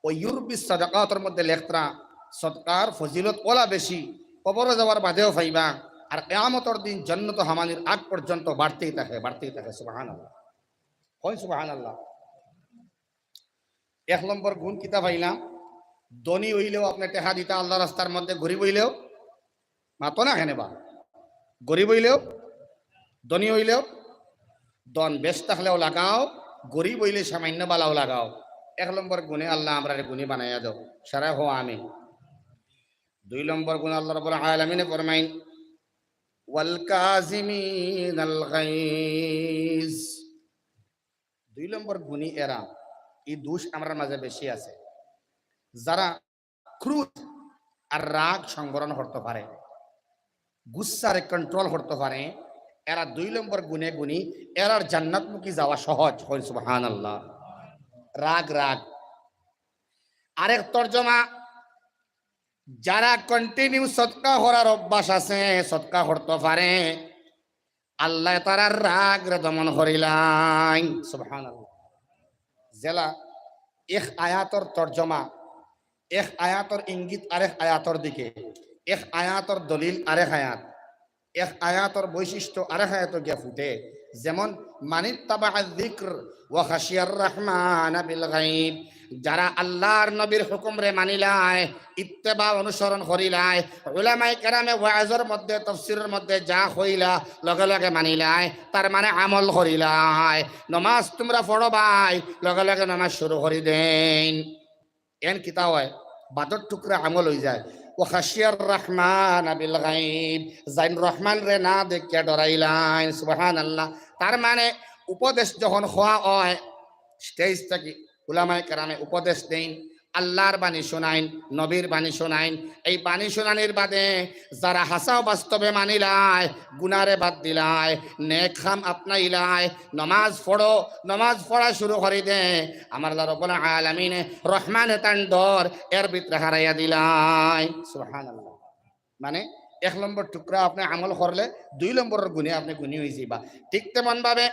ওয়া ইউরবিস সাদাকাতর মধ্যে লেখরা সদকার ফজিলত অলা বেশি, কবরো যাওয়ার বাদেও পাইবা, আর কিয়ামতর দিন জন্নতো হামানির আগ পর্যন্ত বাড়তেই থাকে, বাড়তেই থাকে। সুবহানাল্লাহ। কইন সুবহানাল্লাহ। এক নম্বর গুণ কিতা পাইলাম? ধনী অইলেও আপনে টেকা দিতা আল্লার রাস্তার মধ্যে, গরিব অইলেও, মাতো না কেনে বা, গরিব অইলেও, ধনী অইলেও, ধন বেশ থাকলেও লাগাও, গরিব অইলে সামান্য বালাও লাগাও। এক নম্বর গুণে আল্লাহ আমরারে গুণী বানাইয়া দেও, সারা হো আমি। দুই নম্বর গুণ আল্লাহ রাব্বুল আলামিনে ফরমাইন, "ওয়াল কাজিমিনাল গাইজ।" দুই নম্বর গুণী এরা, ই দোষ আমরার মাঝে বেশি আছে। যারা ক্রোধ আর রাগ সংবরণ করতো পারে, গুসারে কন্ট্রোল করতো পারে, এরা দুই নম্বর গুণে গুণী, এরার জান্নাতমুখী যাওয়া সহজ। কইন সুবহানাল্লাহ। রাগ, রাগ। আরেক তর্জমা, যারা কন্টিনিউ সদকা করার অভ্যাস আছে, সদকা করতো পারে, আল্লায় তারার রাগরে দমন করিলাইন। সুবহানাল্লাহ। যেলা এক আয়াতর তর্জমা, এক আয়াতর ইঙ্গিত আরেক আয়াতর দিকে, এক আয়াতর দলিল আরেক আয়াত, এক আয়াতর বৈশিষ্ট্য আরেক আয়াতো গিয়া ফুটে। যেমন, "মানিত্তাবাআয যিকর ওয়া খাশিয়ার রাহমানা বিল গায়ব।" যারা আল্লাহর নবীর হুকুমরে মানিলায়, ইত্তেবা অনুসরণ করিলায়, উলামায়ে কেরামে ওয়াজর মধ্যে, তাফসীরর মধ্যে যা কইলা, লগে লগে মানিলায়, তার মানে আমল করিলায়। নমাজ তুমরা পড়ো ভাই, লগে লগে নমাজ শুরু করি দেইন। এন কিতা অয়? বাদর টুকরা আমল অইযায়। "ওয়া খাশিয়ার রাহমানা বিল গায়ব", যাইন রহমানরে না দেখিয়া ডরাইলাইন। সুবহানাল্লাহ। তার মানে উপদেশ যখন কওয়া অয়, স্টেজ থাকি উলামায়ে কেরামে উপদেশ দেইন, আল্লাহর বাণী শুনাইন, নবীর বাণী শুনাইন। এই বাণী শুনানির বাদে যারা হাছা বাস্তবে মানিলায়, গুনারে বাদ দিলায়, নেক কাম আপনাইলায়, নমাজ পড়ো, নমাজ পড়া শুরু করি দে, আমার আল্লাহ রাব্বুল আলামিনে রহমানে তান ডর এর ভিতরে হারাইয়া দিলায়। সুবহানাল্লাহ। মানে, এক নম্বর টুকরা আপনে আমল করলে দুই নম্বরর গুণে আপনে গুণী অইযিবা। ঠিক তেমন ভাবে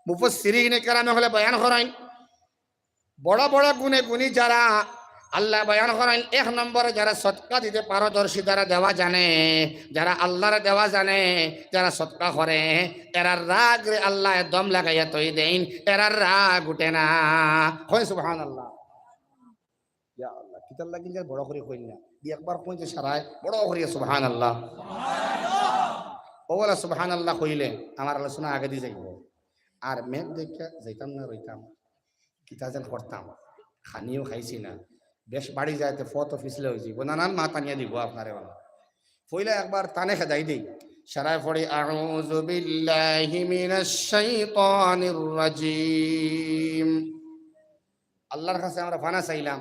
মুফাসসিরিনে কেরামে অকলে বয়ান করইন, বড় বড় গুণে গুণী যারা, আল্লায় বয়ান করইন, এক নম্বরে যারা সদকা দিতে পারদর্শী, যারা দেওয়া জানে, যারা আল্লারে দেওয়া জানে, যারা সদকা করে, এরার রাগরে আল্লায় দম লাগাইয়া থই দেইন, এরার রাগ উঠে না। কইন সুবহানাল্লাহ। ইয়া আল্লাহ, কিতার লাগি যে বড় করি কইন না, দি একবার কইন যে সারায় বড় করি সুবহানাল্লাহ। ও বলা সুবহানাল্লাহ কইলে আমার আলোচনা আগেদি যাইবো। আর মেঘ দেখিয়া যাইতাম না রইতাম, কিতা যেন করতাম, খানিও খাইছি না, বেশ বাড়ি যাইতে ফত পিছলে অইযিবো, নানান মাত আনিয়া দিবো আপনারে। বালা, পয়লা একবার তানে খেদাই দেই, সারায় পড়ি, আউযু বিল্লাহি মিনাশ শাইতানির রাজিম। আল্লাহর কাছে আমরা পানা চাইলাম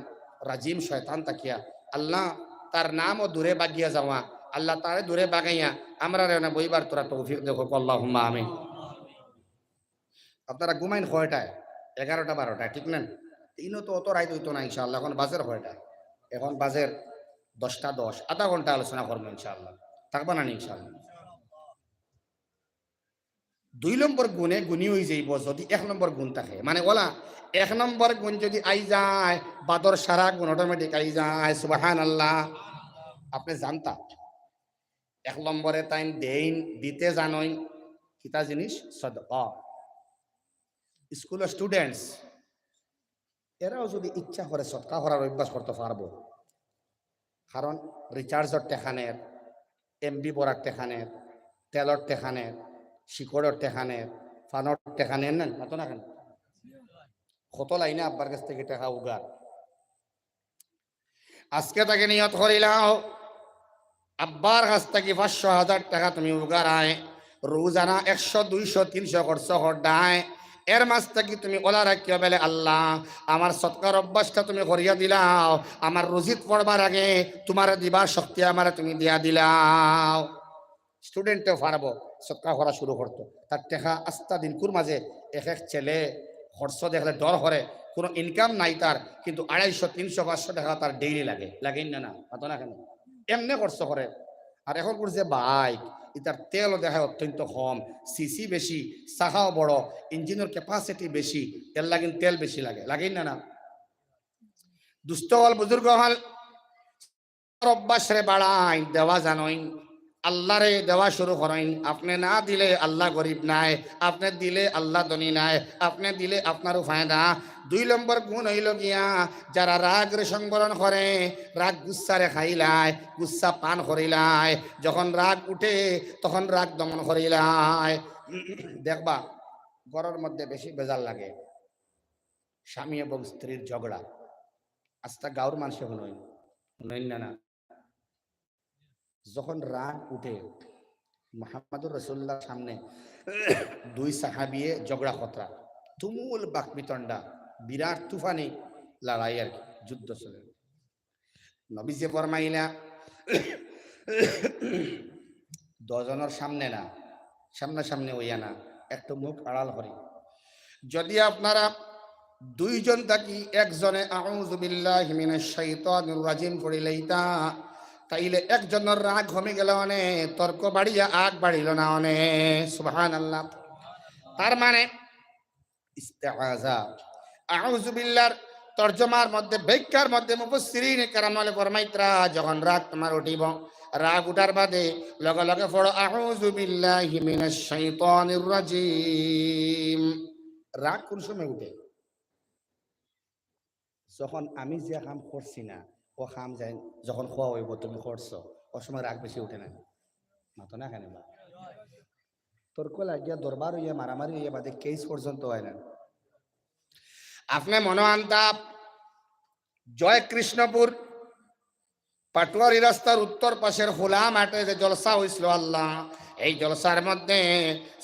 রাজিম শয়তান থাকিয়া। আল্লাহ, তার নামও দূরে বাগিয়া যাওয়া, আল্লাহ, তারে দূরে বাগাইয়া আমরারে না বইবার তোরা তৌফিক দেও, আল্লাহুম্মা আমিন। আপনারা ঘুমাইন কয়টায়? এগারোটা বারোটায়, ঠিক না? ইনো তো অত রাইত অইতো না ইনশাআল্লাহ। এখন বাজের কয়টা? এখন বাজের দশটা দশ। আধা ঘন্টা আলোচনা করমু ইনশাআল্লাহ। থাকবা না নি ইনশাআল্লাহ? দুই নম্বর গুণে গুণী অইযাইবো যুদি এক নম্বর গুণ থাকে। মানে অলা এক নম্বর গুণ যুদি আই যায়, বাদর সারা গুণ automatic আই যায়। সুবহানাল্লাহ। আপনে জানতা এক নম্বরে তাইন দেইন, দিতে জানইন, কিতা জিনিস? সদকা। স্কুলর students, এরাও যুদি ইচ্ছা করে সদকা করার অভ্যাস করতো পারবো, কারণ rechargeর টেকা নের, MB ভরার টেকা নের, তেলর টেকা নের, শিকড়র টেকা নের, পানর টেকা নের, না মাতো না কেনে? কত লাইনে আব্বার কাছ থাকি টেকা উগার। আজকে থাকি নিয়ত করিলাও, আব্বার কাছ থাকি পাঁচশো, হাজার টেকা তুমি উগারায়, রোজানা একশো, দুইশো, তিনশো খরচ কররায়, এর মাঝ থাকি তুমি অলা রাখিও বেলে, আল্লাহ, আমার সদকার অভ্যাসটা তুমি করিয়া দিলাও, আমার রুজিত পড়বার আগে তুমারে দিবার শক্তি আমারে তুমি দিয়া দিলাও। Studentও পারবো, সদকা করা শুরু করতো। তার টেকা আস্তা দিনকুর মাঝে এক এক ছেলে খরচ দেখলে ডর করে, কুনু income নাই তার, কিন্তু আড়াইশো, তিনশো, পাঁচশো টেকা তার daily লাগে, লাগে না? না, মাতো না কেনে? এমনে খরচ করে। আর এখন করছে bike, ইতার তেলও দেখায় অত্যন্ত কম, CC বেশি, চাকাও বড়, ইঞ্জিনর capacity বেশি, এর লাগিন তেল বেশি লাগে, লাগে না? না, দুস্ত অকল, বুজুর্গ অকল, অভ্যাসরে বাড়াইন, দেওয়া জানইন, আল্লাহরে দেওয়া শুরু করইন। আপনে না দিলে আল্লাহ গরিব নায়, আপনে দিলে আল্লাহ ধনী নায়, আপনে দিলে আপনারও ফায়দা। দুই নম্বর গুণ অইলো গিয়া, যারা রাগরে সংবরণ করে, রাগ গুসারে খাইলায়, গুসা পান করিলায়, যখন রাগ উঠে তখন রাগ দমন করিলায়। দেখবা, ঘরর মধ্যে বেশি বেজার লাগে, স্বামী এবং স্ত্রীর ঝগড়া। আস্তা গাঁওর মানষে হুনইন, হুনইন না? না, যখন রাগ উঠে, মুহাম্মাদুর রাসূলুল্লাহর সামনে দুই সাহাবিয়ে ঝগড়া খতরা, তুমুল বাকবিতণ্ডা, বিরাট তুফানি লড়াই আর কি, যুদ্ধ চলে। নবীজি ফরমাইলা, দুইজনর সামনে না, সামনাসামনি অইয়া না, একটু মুখ আড়াল করি। যুদি আপনারা দুইজন থাকি একজনে আউযু বিল্লাহি মিনাশ শাইতানির রাজিম পড়িলাইতা, তাইলে একজনর রাগ কমি গেলো অনে, তর্ক বাড়িয়া আগ বাড়িলো না অনে। সুবহানাল্লাহ। তার মানে ইস্তেআজা। আউযু বিল্লাহর তর্জমার মধ্যে, ব্যাখ্যার মধ্যে মুফাসসিরিনে কেরাম অকলে ফরমাইতরা, যখন রাগ তুমার উঠিবো, রাগ উঠার বাদে লগে লগে পড়ো, আউযু বিল্লাহি মিনাশ শাইতানির রাজিম। রাগ কুন সময় উঠে? যখন আমি যে কাম করছি না, অউ কাম যাইন যখন কওয়া অইবো তুমি করছো, অউ সময় রাগ বেশি উঠে না? মাতো না কেনে বা? তর্ক লাগিয়া, দরবার অইয়া, মারামারি অইয়া, বাদে case পর্যন্ত অয় না। আপনে মনো আনতা, জয় কৃষ্ণপুর পাটোয়ারি রাস্তার উত্তর পাশের খোলা মাঠে যে জলসা অইছিল আল্লাহ, এই জলসার মধ্যে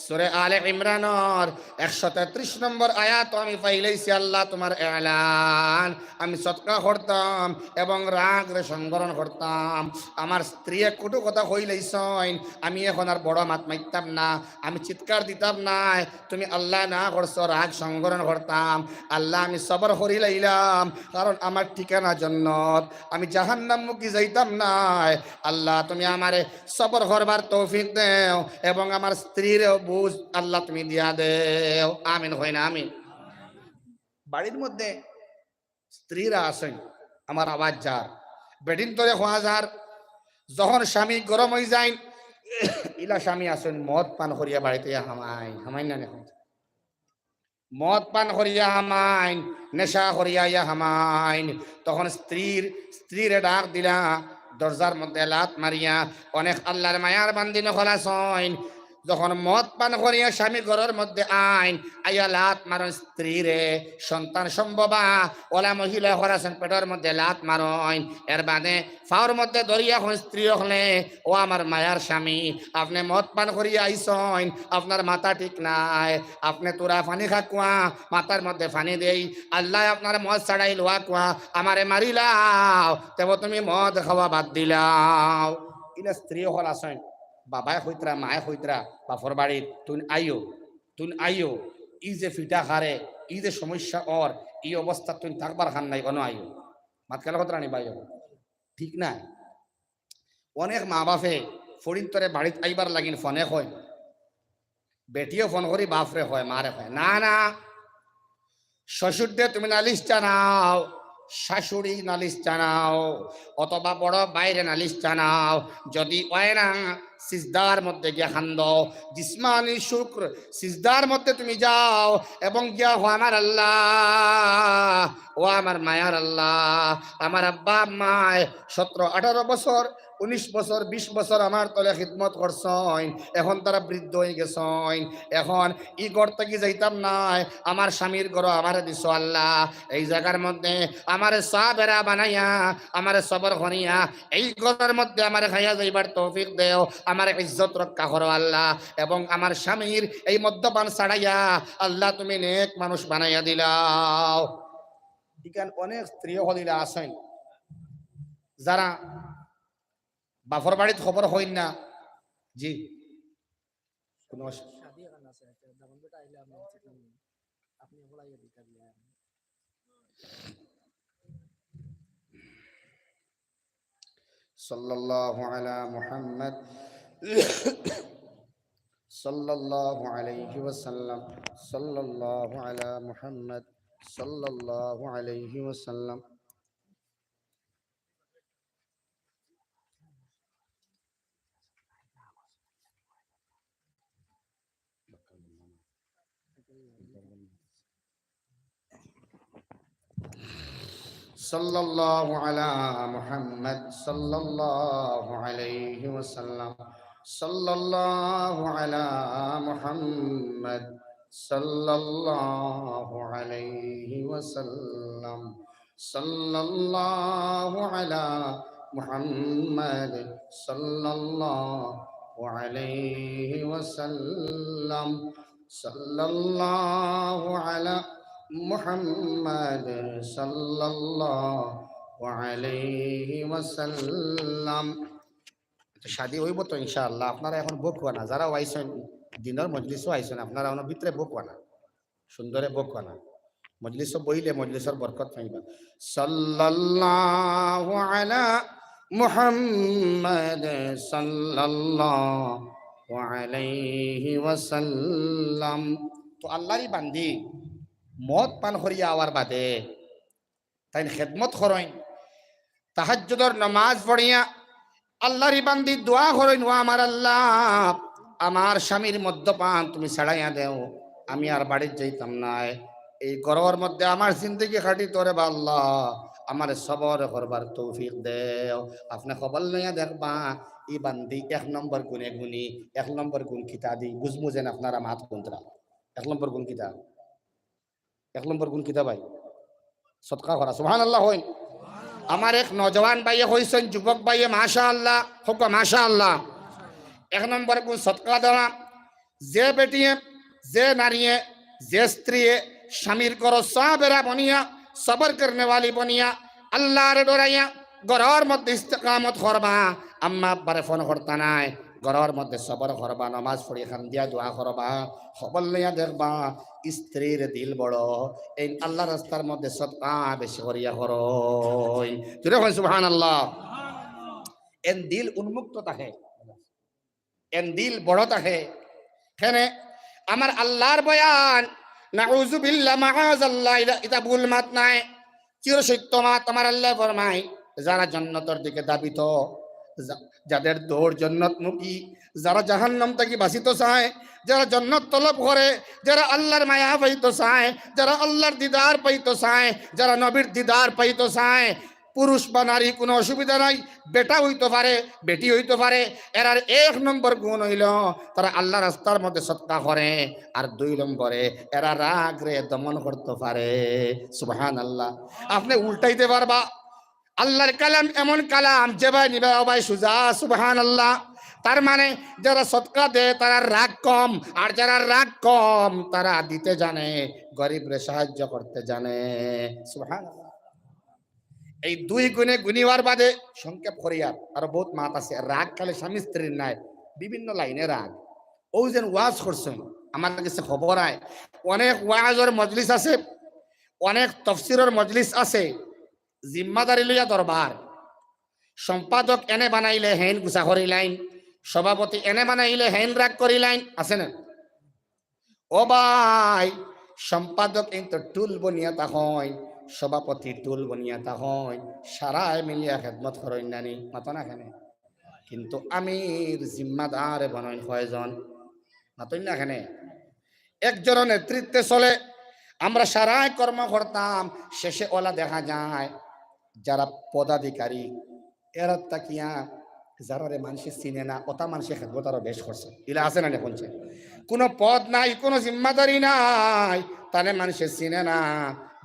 সূরা আলে ইমরানর একশো তেত্রিশ নম্বর আয়াত আমি পাইলাইছি, আল্লাহ তুমার এলান, আমি সদকা করতাম এবং রাগরে সংবরণ করতাম। আমার স্ত্রীয়ে কটু কথা কইলাইছইন, আমি এখন আর বড় মাত মারতাম না, আমি চিৎকার দিতাম না। তুমি আল্লাহ না করছো, রাগ সংবরণ করতাম। আল্লাহ, আমি সবর করিলাইলাম, কারণ আমার ঠিকানা জন্নত, আমি জাহান্নামমুখী যাইতাম নায়। আল্লাহ, তুমি আমারে সবর করবার তৌফিক দেও এবং আমার স্ত্রীরেও বুঝ, আল্লাহ, তুমি দিয়া দেও। আমিন কইন না, আমিন। বাড়ির মধ্যে স্ত্রীরা আছইন, আমার আওয়াজ যার, বেটিন্তরে কওয়া যার, যখন স্বামী গরম অইযাইন, ইলা স্বামী আছইন, মদ পান করিয়া বাড়িত আইয়া হামাইন, হামাইন না নি? মদ পান করিয়া হামাইন, নেশা করিয়া আইয়া হামাইন। তখন স্ত্রীর, স্ত্রীরে ডাক দিলা, দরজার মধ্যে লাত মারিয়া। অনেক আল্লার মায়ার বান্দিন অকল আছইন, যখন মদ পান করিয়া স্বামী ঘরর মধ্যে আইন, আইয়া লাত মারইন স্ত্রীরে, সন্তান সম্ভবা অলা মহিলা অকল আছইন, পেটর মধ্যে লাত মারইন, এর বাদে ফাওর মধ্যে ধরিয়া কইন স্ত্রী অকলে, "ও আমার মায়ার স্বামী, আপনে মদ পান করিয়া আইছইন, আপনার মাথা ঠিক নাই, আপনে থুড়া পানি খাউক্কা, মাথার মধ্যে পানি দেই, আল্লায় আপনার মদ ছাড়াইলো আউক্কা, আমারে মারিলাও, তেবো তুমি মদ খাওয়া বাদ দিলাও।" ইলা স্ত্রী অকল আছইন, বাবায় কইতরা, মায়ে কইতরা, বাফর বাড়িত, "তুইন আইও, তুইন আইও, ই যে ফিটা খারে, ই যে সমস্যা অর, ই অবস্থাত তুইন থাকবার খান নাই, অনো আইও।" মাত খেয়াল করতরা নি ভাই? ঠিক না? অনেক মা বাফে ফুড়িন্তরে বাড়িত আইবার লাগিন ফোনে কয়, বেটিও ফোন করি বাফরে কয়, মারে কয়, "না, না, শ্বশুররে তুমি নালিশ জানাও, শাশুড়ি নালিশ জানাও, অথবা বড় ভাইরে নালিশ জানাও, যদি অয় না, সিজদার মধ্যে গিয়া কান্দো, জিসমানি শুকর, সিজদার মধ্যে তুমি যাও এবং গিয়া কও, আমার আল্লাহ, ও আমার মায়ার আল্লাহ, আমার আব্বা আম্মায় সতেরো আঠারো বছর, উনিশ বছর, বিশ বছর আমার তলে খিদমত করছইন, এখন তারা বৃদ্ধ অইগেছইন, এখন ই ঘর থাকি যাইতাম নায়, আমার স্বামীর ঘরো আমারে দিছো আল্লাহ, এই জাগার মধ্যে আমারে সাবেরা বানাইয়া, আমারে সবর করিয়া, এই ঘরর মধ্যে আমারে খাইয়া যাইবার তৌফিক দেও, আমার ইজ্জত রক্ষা করো আল্লাহ, এবং আমার স্বামীর এই মদ্যপান ছাড়াইয়া আল্লাহ তুমি নেক মানুষ বানাইয়া দিলাও।" ইখান অনেক স্ত্রী অকল ইলা আছইন, যারা বাফর বাড়িত খবর কইন না। জি, কোনো অস- সাল্লাল্লাহু আলা মুহাম্মদ। সাল্লাল্লাহু আলাইহি ওয়াসাল্লাম। সাল্লাল্লাহু আলা মুহাম্মদ। সাল্লাল্লাহু আলাইহি ওয়াসাল্লাম। صلى الله على محمد، صلى الله عليه وسلم. صلى الله على محمد، صلى الله عليه وسلم. صلى الله على محمد، صلى الله عليه وسلم. صلى الله على محمد، صلى الله عليه وسلم. তো শাদি অইবো তো ইনশাআল্লাহ। আপনারা এখন বউত কুয়ানা, যারা আইছইন দিনর মজলিসো আইছইন, আপনারা অনো ভিতরে বউত কুয়ানা, সুন্দরে বউত কুয়ানা। মজলিসো বইলে মজলিসর বরকত পাইবা। সাল্লাল্লাহু আলা মুহাম্মদ সাল্লাল্লাহু আলাইহি ওয়াসাল্লাম। তো আল্লাহরই বান্দি মদ পান করিয়া আওয়ার বাদে তাইন খেদমত করইন, তাহাজ্জুদর নমাজ পড়িয়া আল্লাহরই বান্দি দোয়া করইন, "ও আমার আল্লাহ, আমার স্বামীর মদ্যপান তুমি ছাড়াইয়া দেও, আমি আর বাড়িত যাইতাম নায়, এই ঘরর মধ্যে আমার জিন্দেগি কাটিতো রে বা আল্লাহ, আমারে সবর করবার তৌফিক দেও।" আপনে খবর লইয়া দেখবা, ই বান্দি এক নম্বর গুণে গুণী। এক নম্বর গুণ কিতা দি বুঝমু যেন আপনারা মাত কুনতরা। এক নম্বর গুণ কিতা? এক নম্বর গুণ কিতা ভাই? সদকা করা। সুবহানাল্লাহ কইন। আমার এক নওজোয়ান ভাইয়ে কইছইন, যুবক ভাইয়ে, মাশাআল্লাহ, কউক্কা মাশাআল্লাহ। এক নম্বর গুণ সদকা দেওয়া। যে বেটিয়ে, যে নারীয়ে, যে স্ত্রীয়ে স্বামীর ঘরো সাবেরা বনিয়া, সবর করনেওয়ালি বনিয়া, আল্লাহরে ডরাইয়া, ঘরর মধ্যে ইস্তেকামত করবা, আম্মা আব্বারে ফোন করতা নায়, ঘরর মধ্যে সবর করবা, নমাজ পড়ি কান্দিয়া দোয়া করবা, খবর লইয়া দেখবা, স্ত্রীর দিল বড়, এই আল্লাহর রাস্তার মধ্যে সদকা বেশি করিয়া করইন। জোরে কইন সুবহানাল্লাহ। এন দিল উন্মুক্ত থাকে। এন দিল বড় থাকে। কেনে? আমার আল্লাহর বয়ান, নাউজুবিল্লাহ, মাআজাল্লাহ, ইলা-, ইতা ভুল মাত নায়, চির সত্য মাত। আমার আল্লায় ফরমায়, যারা জন্নতর দিকে ধাবিত, যা-, যাদের দৌড় জন্নতমুখী, যারা জাহান্নাম থাকি বাঁচিতো চায়, যারা জন্নত তলব করে, যারা আল্লার মায়া পাইতো চায়, যারা আল্লার দিদার পাইতো চায়, যারা নবীর দিদার পাইতো চায়, পুরুষ বা নারী কোনো অসুবিধা নাই, বেটা অইতো পারে, বেটি অইতো পারে, এরার এক নম্বর গুণ অইলো তারা আল্লার রাস্তার মধ্যে সদকা করে, আর দুই নম্বরে এরা রাগরে দমন করতো পারে। সুবহানাল্লাহ। আপনে উল্টাইতে পারবা, আল্লার কালাম এমন কালাম, যেবায় নিবা ওবায় সুজা। সুবহানাল্লাহ। তার মানে যারা সদকা দেয়, তারার রাগ কম, আর যারার রাগ কম, তারা দিতে জানে, গরিবরে সাহায্য করতে জানে। সুবহানাল্লাহ। এই দুই গুণে গুণী অওয়ার বাদে, সংক্ষেপ করিয়ার, আরো বউত মাত আছে। রাগ খালি স্বামী স্ত্রীর নায়, বিভিন্ন লাইনে রাগ। অউ যেন ওয়াজ করছইন, আমার গেছে খবর আয়, অনেক ওয়াজর মজলিস আছে, অনেক তফসিরর মজলিস আছে, জিম্মাদারি লইয়া দরবার, সম্পাদক এনে বানাইলে হেইন গুছা করিলাইন, সভাপতি এনে বানাইলে হেইন রাগ করিলাইন, আছে না? ও ভাই, সম্পাদক এইন তো টুল বনিয়া থাকইন, সভাপতি টুল বনিয়া থাকইন, সারায় মিলিয়া খেদমত করইন নানি, মাতো না কেনে? কিন্তু আমির জিম্মাদারে বনইন কয়জন? মাতইন না কেনে? একজনর নেতৃত্বে চলে, আমরা সারায় কর্ম করতাম, শেষে অলা দেখা যায় যারা পদাধিকারী, এরা থাকিয়া যারারে মানষে চিনে না, অতা মানষে খেদমত আরো বেশ করছে। ইলা আছে না নি? কুনু পদ নাই, কুনু জিম্মাদারি নাই, তানে মানষে চিনে না।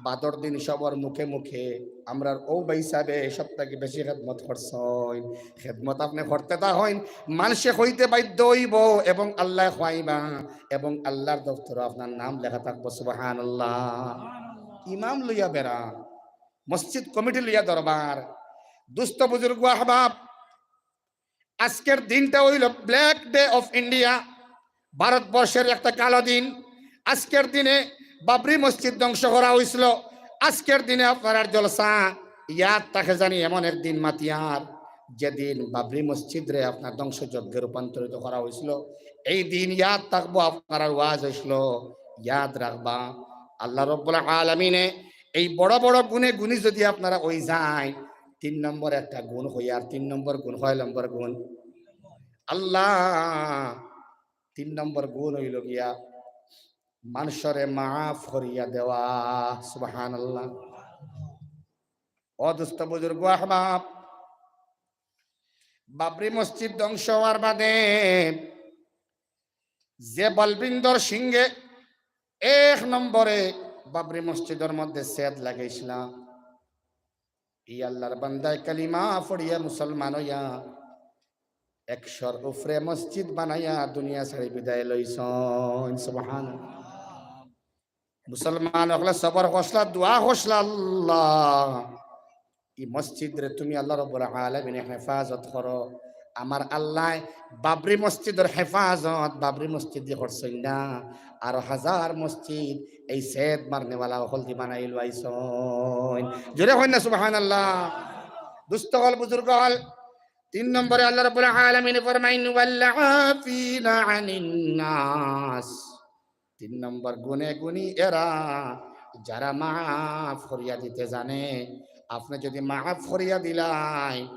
বাদর দিন সবর মুখে মুখে আমরার অউ ভাইসাবে সব থাকি বেশি খেদমত করছইন। খেদমত আপনে করতে থাকইন, মানষে কইতে বাধ্য অইবো এবং আল্লায় খুয়াইবা এবং আল্লার দফতরো আপনার নাম লেখা থাকবো। সুবহানাল্লাহ। ইমাম লইয়া বেড়া, মসজিদ কমিটি লইয়া দরবার। দুস্ত বুজুর্গ আহবাব, আজকের দিনটা অইলো Black Day of India, ভারতবর্ষের একটা কালো দিন। আজকের দিনে বাবরি মসজিদ ধ্বংস করা অইছিল। আজকের দিনে আপনারার জলসা ইয়াদ থাকে জানি এমন এক দিন মাতিয়ার, যেদিন বাবরি মসজিদরে আপনার ধ্বংসযজ্ঞে রূপান্তরিত করা অইছিল। এই দিন ইয়াদ থাকবো আপনারার ওয়াজ অইছিল, ইয়াদ রাখবা। আল্লাহ রব্বুল আলামিনে এই বড় বড় গুণে গুণী যদি আপনারা অই যাইন, তিন নম্বর একটা গুণ অইয়ার, তিন নম্বর গুণ, কয় নম্বর গুণ? আল্লাহ, তিন নম্বর গুণ অইলো গিয়া মানষরে মাফ করিয়া দেওয়া। সুবহানাল্লাহ। ও দুস্ত বুজুর্গ আহবাব, বাবরি মসজিদ ধ্বংস অওয়ার বাদে যে বলবিন্দর সিংহে এক নম্বরে বাবরি মসজিদর মধ্যে ছেদ লাগাইছিলা, ই আল্লার বান্দায় কালিমা পড়িয়া মুসলমান অইয়া একশোর উপরে মসজিদ বানাইয়া দুনিয়া ছাড়ি বিদায় লইছইন। সুবহানাল্লাহ। মুসলমান অকলে সবর করছলা, দোয়া করছলা, আল্লাহ, ই মসজিদরে তুমি আল্লাহ রব্বুল আলামিনে হেফাজত করো। আমার আল্লায় বাবরি মসজিদর হেফাজত বাবরি মসজিদে করছইন না, আরো হাজার মসজিদ এই ছেদ মারনেওয়ালা অকলদি বানাইলাইছইন। জোরে কইন না সুবহানাল্লাহ। দুস্ত অকল, বুজুর্গ অকল, তিন নম্বরে আল্লাহ রব্বুল আলামিনে ফরমাইন, "ওয়াল আফিনা আনিন নাস।" তিন নম্বর গুণে গুণী এরা, যারা মাফ করিয়া দিতে জানে। আপনে যদি মাফ করিয়া দিলাইন,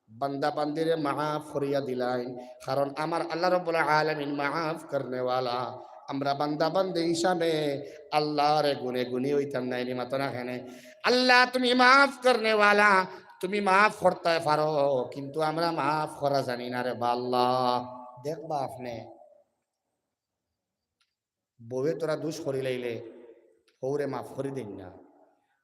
বান্দা বান্দিরে মাফ করিয়া দিলাইন, কারণ আমার আল্লাহ রব্বুল আলামিন মাফ করনেওয়ালা। আমরা বান্দা বান্দি হিসাবে আল্লারে গুণে গুণী অইতাম নায় নি, মাতো না কেনে? আল্লাহ, তুমি মাফ করনেওয়ালা, তুমি মাফ করতে পারো, কিন্তু আমরা মাফ করা জানি না রে বা আল্লাহ। দেখবা আপনে, বউয়ে থুড়া দুষ করিলাইলে হউরে মাফ করি দেইন না,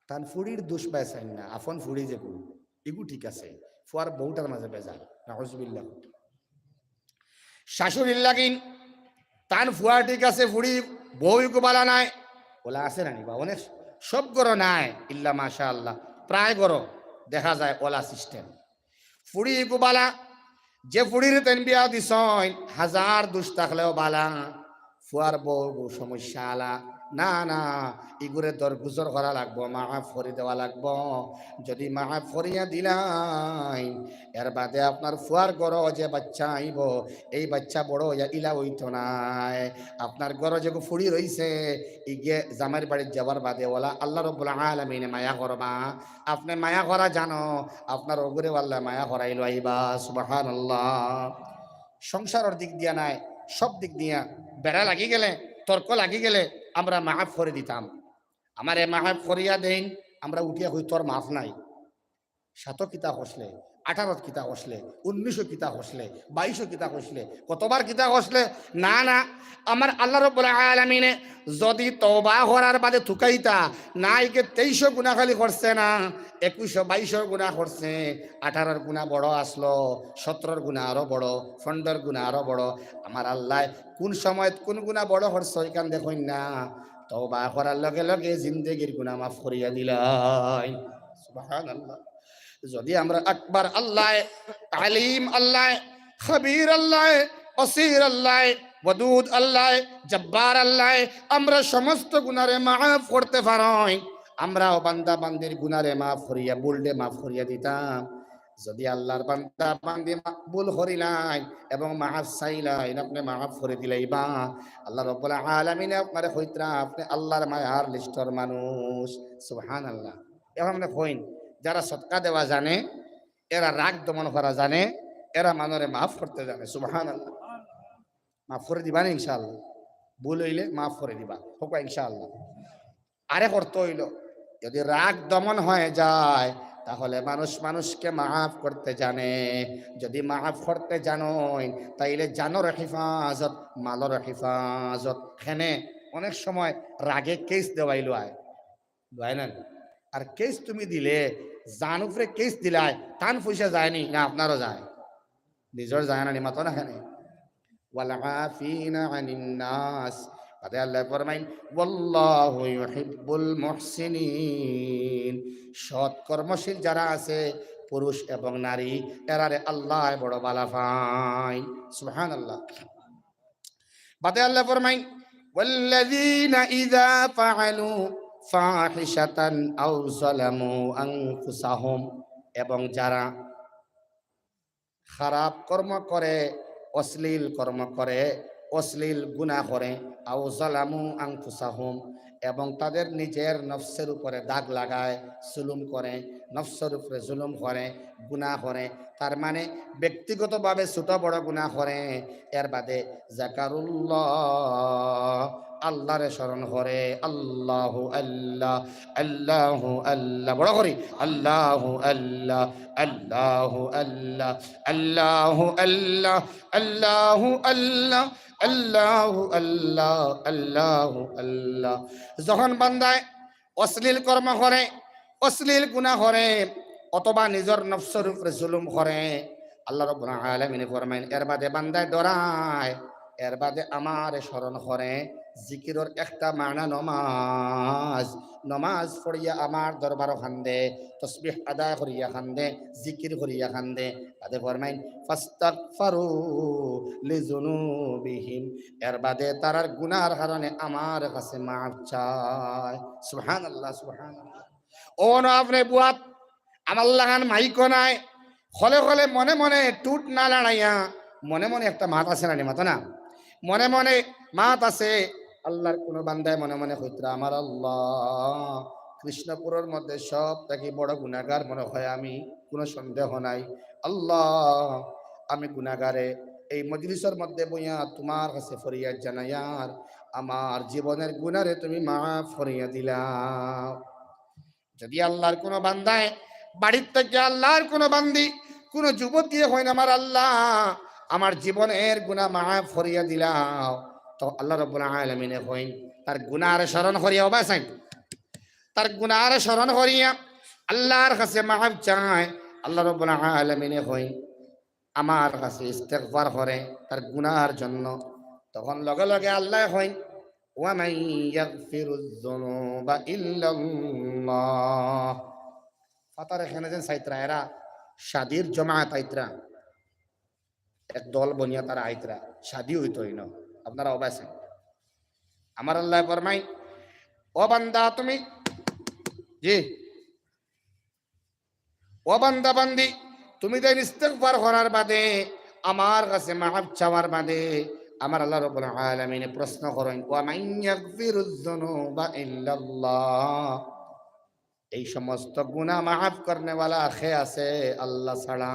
তান ফুড়ির দুষ বায় চাইন না, আপন ফুড়ি যেগু, ইগু ঠিক আছে, ফুয়ার বউটার মাঝে বেজাল, নাউজুবিল্লাহ। শাশুড়ির লাগিন, তান ফুয়া ঠিক আছে, ফুড়ি বউ ইগু বালা নায়, অলা আছে না নি বা? অনেক, সব ঘরো নায়, ইল্লা মাশাআল্লাহ, প্রায় ঘরো দেখা যায় অলা system। ফুড়ি ইগু বালা, যে ফুড়িরে তাইন বিয়া দিছইন, হাজার দুষ থাকলেও বালা, ফুয়ার বউ গু সমস্যা আলা, না, না, ইগুরে দরগুজর করা লাগবো, মাফ করি দেওয়া লাগবো। যদি মাফ করিয়া দিলাইন, এর বাদে আপনার ফুয়ার ঘরো যে বাচ্চা আইবো, এই বাচ্চা বড় অইয়া ইলা অইতো নায়। আপনার ঘরো যেগু ফুড়ি রইছে, ইগে জামাইর বাড়িত যাওয়ার বাদে অলা আল্লাহ রব্বুল আলামিনে মায়া করবা। আপনে মায়া করা জানো, আপনার অগুরেও আল্লায় মায়া করাইলো আইবা। সুবহানাল্লাহ। সংসারর দিক দিয়া নায়, সব দিক দিয়া বেড়া লাগি গেলে, তর্ক লাগি গেলে আমরা মাফ করি দিতাম। আমারে মাফ করিয়া দেইন, আমরা উঠিয়া কই, "তোর মাফ নাই।" সাতো কিতা কইছলে, আঠারোত কিতা কইছলে, উনিশো কিতা কইছলে, বাইশো কিতা কইছলে, কতবার কিতা কইছলে? না, না, আমার আল্লাহ রব্বুল আলামিনে যদি তওবা করার বাদে তুকাইতা, না ইগে তেইশো গুনা খালি করছে না, একুশো বাইশোর গুনা করছে, আঠারোর গুনা বড় আছলো, সতেরোর গুনা আরো বড়, পনেরোর গুনা আরো বড়। আমার আল্লায় কুন সময়ত কুন গুনা বড় করছে, ইখান দেখইন না। তওবা করার লগে লগে জিন্দেগির গুনা মাফ করিয়া দিলাইন। সুবহানাল্লাহ। যদি আমরা আকবার আল্লায়, আলিম আল্লায়, খবির আল্লায়, বসির আল্লায়, ওয়াদুদ আল্লায়, জব্বার আল্লায়, আমরা সমস্ত গুনারে মাফ করতে পারইন। আমরাও বান্দা বান্দির গুনারে মাফ করিয়া, ভুলরে মাফ করিয়া দিতাম। যদি আল্লাহর বান্দা বান্দি মা-, ভুল করিলাইন এবং মাফ চাইলাইন, আপনে মাফ করি দিলাইবা। আল্লাহ রব্বুল আলামিনে আপনারে কইতরা, আপনে আল্লাহর মায়ার লিস্টর মানুষ। সুবহানাল্লাহ। এখন আপনে কইন, যারা সদকা দেওয়া জানে, এরা রাগ দমন করা জানে, এরা মানষরে মাফ করতে জানে। সুবহানাল্লাহ। মাফ করি দিবা না ইনশাআল্লাহ? ভুল অইলে মাফ করি দিবা, কউক্কা ইনশাআল্লাহ। আরেক অর্থ অইলো, যদি রাগ দমন হয়ে যায়, তাহলে মানুষ মানুষকে মাফ করতে জানে। যদি মাফ করতে জানইন, তাইলে জানর হেফাজত, মালর হেফাজত। কেনে অনেক সময় রাগে কেস দেওয়াইলো আয়, লয় না নি? আর কেস তুমি দিলে, জান উপরে কেস দিলায়, তান পয়সা যায়নি না আপনারও যায়? নিজর যায় না নি, মাতো না কেনে? ওয়াল আফিনা আনিন নাস। বাদে আল্লায় ফরমাইন, "ওয়াল্লাহু ইউহিব্বুল মুহসিনিন।" সৎ কর্মশীল যারা আছে, পুরুষ এবং নারী, এরারে আল্লায় বড় বালা পাইন। সুবহানাল্লাহ। বাদে আল্লায় ফরমাইন, "ওয়াল্লাযীনা ইযা ফাআলু ফাহিশাতান আও যালামু আনফুসাহুম," এবং যারা খারাপ কর্ম করে, অশ্লীল কর্ম করে, অশ্লীল গুনাহ করে, আও যালামু আনফুসাহুম, এবং তাদের নিজের নফসের উপরে দাগ লাগায়, জুলুম করে, নফসের উপরে জুলুম করে, গুনাহ করে, তার মানে ব্যক্তিগতভাবে ছোট বড় গুনাহ করে, এর বাদে যাকারুল্লাহ, আল্লাহরে স্মরণ করে, আল্লাহু আল্লাহ, আল্লাহু আল্লাহ, বড় করি, আল্লাহু আল্লাহ, আল্লাহু আল্লাহ, আল্লাহু আল্লাহ, আল্লাহু আল্লাহ, আল্লাহু আল্লাহ, আল্লাহু আল্লাহ। যখন বান্দায় অশ্লীল কর্ম করে, অশ্লীল গুনাহ করে, অথবা নিজর নফসর উপরে জুলুম করে, আল্লাহ রাব্বুল আলামিনে ফরমাইন, এর বাদে বান্দায় ডরায়, এর বাদে আমারে স্মরণ করে, জিকিরর একটা মানা নমাজ, নমাজ পড়িয়া আমার দরবারো কান্দে, তসবিহ আদায় করিয়া কান্দে, জিকির করিয়া কান্দে, বাদে ফরমাইন, "ফাস্তাগফারু লিজুনুবিহিম।" এর বাদে তারার গুনার কারণে আমার কাছে মাফ চায়। সুবহানাল্লাহ, সুবহানাল্লাহ। অনো আপনে বুয়াত আমার লাখান মাইকো নাই, খলে খলে মনে মনে টুট না লড়াইয়া, মনে মনে একটা মাত আছে না নি, মাতো না? মনে মনে মাত আছে, আল্লাহর কুনু বান্দায় মনে মনে কইতরা, "আমার আল্লাহ, কৃষ্ণপুরর মধ্যে সব থাকি বড় গুনাগার মনে হয় আমি, কুনু সন্দেহ নাই। আল্লাহ, আমি গুনাগারে, এই মজলিসর মধ্যে বইয়া তুমার কাছে ফরিয়াদ জানাইয়ার, আমার জীবনের গুনারে তুমি মাফ করিয়া দিলাও।" যদি আল্লাহর কুনু বান্দায়, বাড়ির থাকি আল্লাহর কুনু বান্দি, কুনু যুবতীয়ে কইন, "আমার আল্লাহ, আমার জীবনের গুনা মাফ করিয়া দিলাও," তো আল্লাহ রাব্বুল আলামিনে কইন, তার গুনারে স্মরণ করিয়া, ও ভাই সাইন, তার গুনারে স্মরণ করিয়া আল্লাহর কাছে মাফ চায়, আল্লাহ রাব্বুল আলামিনে কইন, আমার কাছে ইস্তেগফার করে তার গুনার জন্য, তখন লগে লগে আল্লায় কইন, "ওয়া মান ইয়াগফিরুয যুনুবা ইল্লাল্লাহ।" ফাতারে কেনে যেন চাইতরা, এরা শাদির জমাত আইতরা, এক দল বনিয়া তারা আইতরা, শাদি অইতো অইন, আপনারা অবাসে। আমার আল্লায় ফরমাইন, ও বান্দা তুমি, জি, ও বান্দা বান্দি, তুমি যেইন ইস্তেগফার করার বাদে, আমার কাছে মাফ চাওয়ার বাদে, আমার আল্লাহ রাব্বুল আলামিনে প্রশ্ন করইন, "ওয়া মান ইয়াগফিরুয যুনুবা ইল্লাল্লাহ।" এই সমস্ত গুনাহ মাফ করনেওয়ালা কে আছে? আল্লাহ ছাড়া।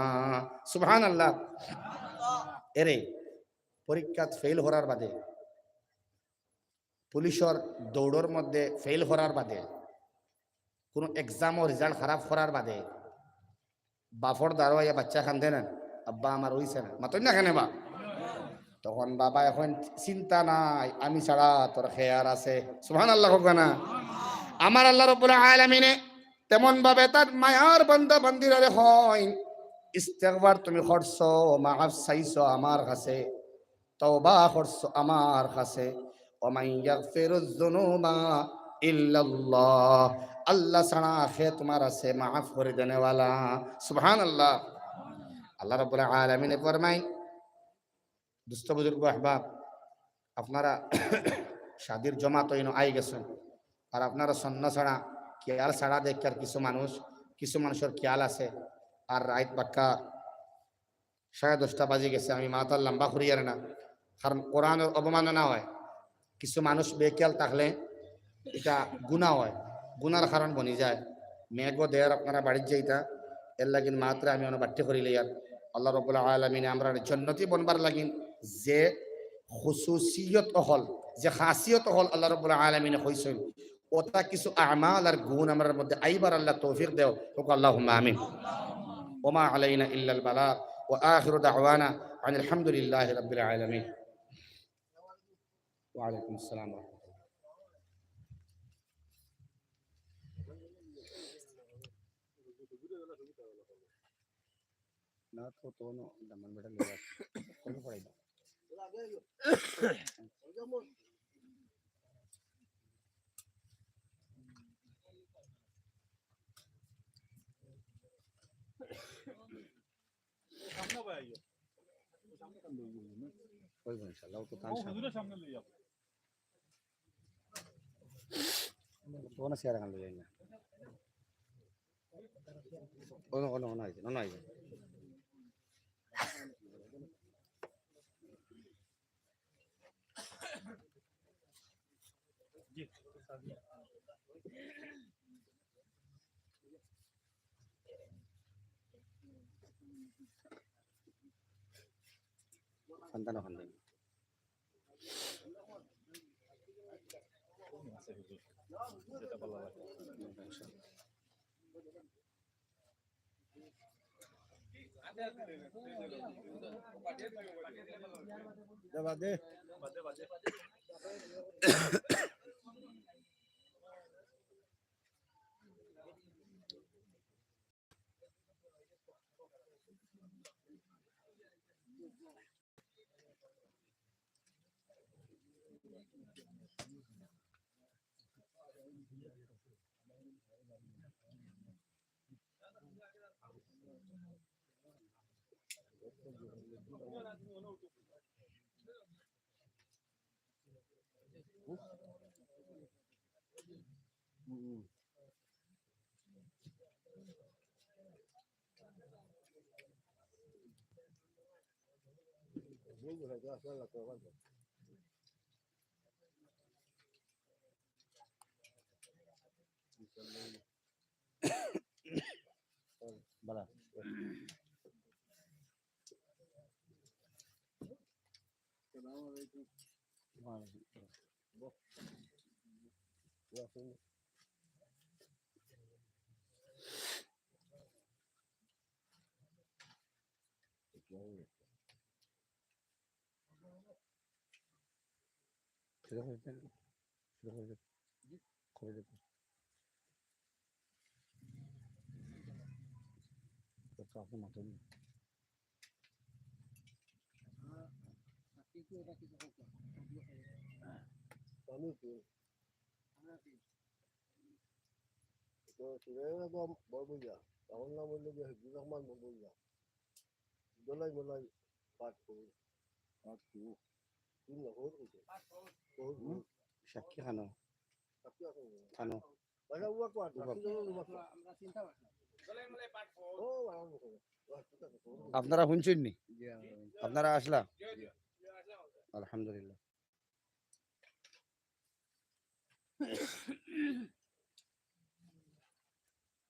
সুবহানাল্লাহ। এরে, পরীক্ষাত ফেইল করার বাদে, পুলিশর দৌড়র মধ্যে ফেইল করার বাদে, কুনু এক্সামো রেজাল্ট খারাপ করার বাদে, বাফর দ্বারো আইয়া বাচ্চা কান্দে না, "আব্বা, আমার অইছে না।" মাতইন না কেনে বা? তখন বাবায় কইন, "চিন্তা নাই, আমি ছাড়া তোর খেয়ার আছে।" সুবহানাল্লাহ কউক্কা না? আমার আল্লাহ রাব্বুল আলামিনে তেমন ভাবে তার মায়ার বান্দা বান্দিরারে কইন, "ইস্তেগফার তুমি করছো, মাফ চাইছো আমার কাছে, তওবা করছো আমার কাছে, ওয়া মান ইয়াগফিরুয যুনুবা ইল্লাল্লাহ।" আল্লাহ ছাড়া কে তুমার আছে মাফ করি দেনেওয়ালা? সুবহানাল্লাহ। আল্লাহ রাব্বুল আলামিনে ফরমাইন, দোস্ত বুজুর্গ আহবাব, আপনারা শাদির জমাত অইন আই গেছইন, আর আপনারা সন্না ছাড়া, খিয়াল ছাড়া দেখার কিছু মানুষ, কিছু মানুষর খিয়াল আছে, আর রাইত বাক্কা সাড়ে দশটা বাজি গেছে, আমি মাতার লম্বা করিয়ার না, কারণ কোরআনর অবমাননা অয়। কিছু মানুষ বেখিয়াল থাকলে ইটা গুনা অয়, গুনার কারণ বনি যায়। মেঘও দের আপনারা বাড়িত যাইতা, এর লাগিন মাত্র আমি অনো বাট্টি করিলাইয়ার। আল্লাহ রাব্বুল আলামিনে আমরারে জন্নতি বনবার লাগিন যে খুসুসিয়ত অকল, যে খাসিয়ত অকল আল্লাহ রাব্বুল আলামিনে কইছইন, অতা কিছু আমাল আর গুণ আমরার মধ্যে আইবার আল্লাহ তৌফিক দেও। কউক্কা আল্লাহুম্মা আমিন। ওয়া মা আলাইনা ইল্লাল বালাগ। ওয়া আখিরু দাওয়ানা আনিল হামদুলিল্লাহি রাব্বিল আলামিন। ওয়া আলাইকুম আসসালাম ওয়া রাহমাতুল্লাহ। না তো, তো নো, দামান বেটা লেগে আছে। কোন পড়াই দাও? ওই ইনশাআল্লাহ, ও তো তার সামনে। তো না, চেয়ার এখান লই যাই না। ও না, ও না, ও না, ও না, ও না। খান্দান, খান্দান। বালা। আসসালামু আলাইকুম। ওয়া আলাইকুম আসসালাম। তো সিরাজুল আলম বড়বুইয়া, আমার নাম হইল গিয়া হিফজুর রহমান বড়বুইয়া। দলাই মলাই পাঠ করুন। পাঠ করুন। তিন নম্বর হইল। হুম। সাক্ষী খানো। থানো। আপনারা হুনছইন নি? আপনারা আছলা? আলহামদুলিল্লাহ।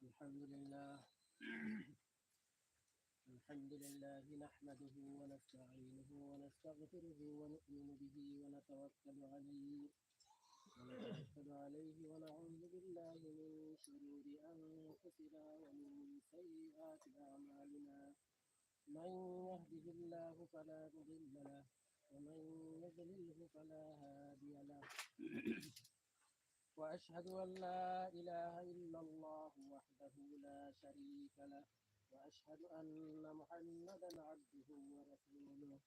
الحمد لله. الحمد لله نحمده ونستعينه ونستغفره ونؤمن به ونتوكل عليه، ونتوكل عليه ونعوذ بالله من شرور أنفسنا ومن سيئات أعمالنا. من يهده الله فلا مضل له، ومن يضلله فلا هادي له. وأشهد أن لا إله إلا الله وحده لا شريك له، وأشهد أن محمدا عبده ورسوله.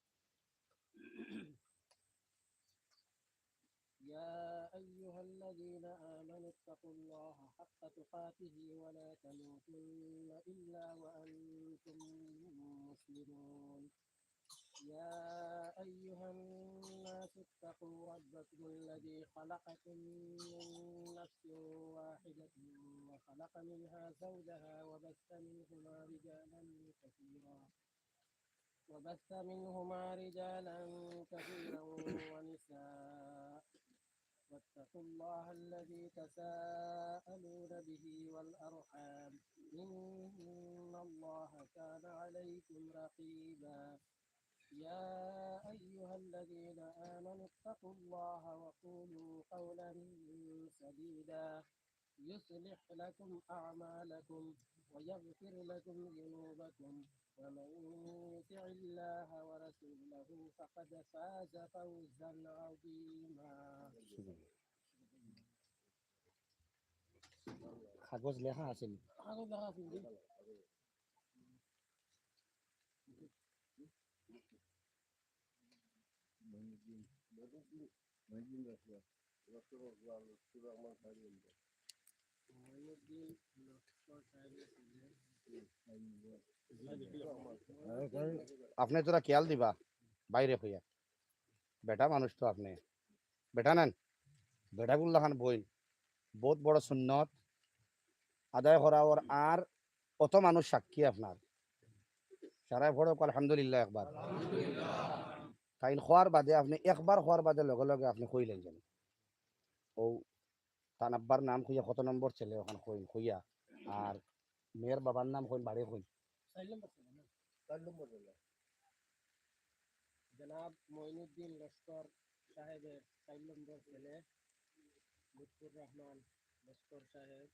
يا أيها الذين آمنوا اتقوا الله حق تقاته ولا تموتن إلا وأنتم مسلمون. يا أيها الناس اتقوا ربكم الذي خلقكم من نفس واحدة وخلق منها زوجها وبث منهما رجالا كثيرا وبث منهما رجالا كثيرا ونساء، واتقوا الله الذي تساءلون به والأرحام، إن الله كان عليكم رقيبا. يا أيها الذين آمنوا اتقوا الله وقولوا قولا سديدا، يصلح لكم أعمالكم ويغفر لكم ذنوبكم، ومن يطع الله ورسوله فقد فاز فوزا عظيما. কাগজ লেখা আছে নি? কাগজ লেখা আছে নি? আপনে থুড়া খেয়াল দিবা, বাইরে কইয়া। বেটা মানুষ তো আপনে। বেটা নান? বেটাগুর লাখান বইন। বউত বড় সুন্নত আদায় করা অর, আর অত মানুষ সাক্ষী আপনার। সারায় পড়উক আলহামদুলিল্লাহ একবার। তাইন কওয়ার বাদে আপনে একবার কওয়ার বাদে লগে লগে আপনে কইলাইন যেন। অউ তান আব্বার নাম কইয়া কত নম্বর ছেলে অখান কইন কইয়া, আর মেয়ের বাবার নাম কইন, বাড়ি কইন। চাইর নম্বর ছেলে না? চাইর নম্বর ছেলে। জনাব মঈনুদ্দিন লস্কর সাহেবের চাইর নম্বর ছেলে লুৎফুর রহমান লস্কর সাহেব।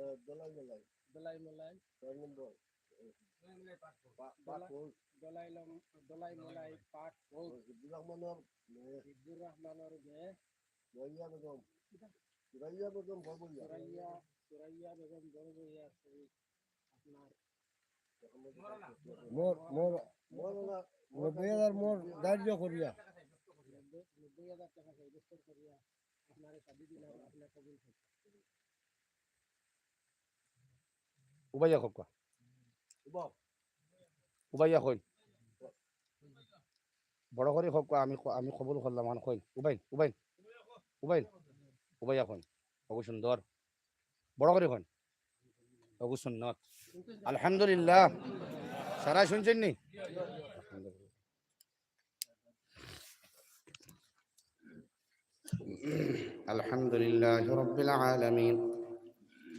এ, দলাই মলাই। দলাই মলাই। চাইর নম্বর। পা-, পাঁচ দলা-, ভোট। দলাই লম-, দলাই মলাই পাঁচ ভোট। হিফজুর রহমানর মেয়ে। হিফজুর রহমানর মেয়ে। সুরাইয়া বেগম। সুরাইয়া বেগম বড়বইয়া। সুরাইয়া, সুরাইয়া বেগম বড়বইয়া শহীদ। আপনার মোর, মোর, মোর নব্বই হাজার মোর ধার্য করিয়া। নব্বই, নব্বই হাজার টাকা সাব্যস্ত করিয়া আপনারে শাদি দিলাম, আপনি কবুল করুন। উবাইয়া কউক্কা। উবাইয়া কইন। বড় করি কউক্কা, আমি ক-, আমি কবুল করলাম, অখন কইন। উবাইন, উবাইন। উবাইন। উবাইয়া কইন। অগু সুন্দর। বড় করি কইন। অগু সুন্নত। আলহামদুলিল্লাহ। সারায় হুনছইন নি? الحمد لله رب العالمين،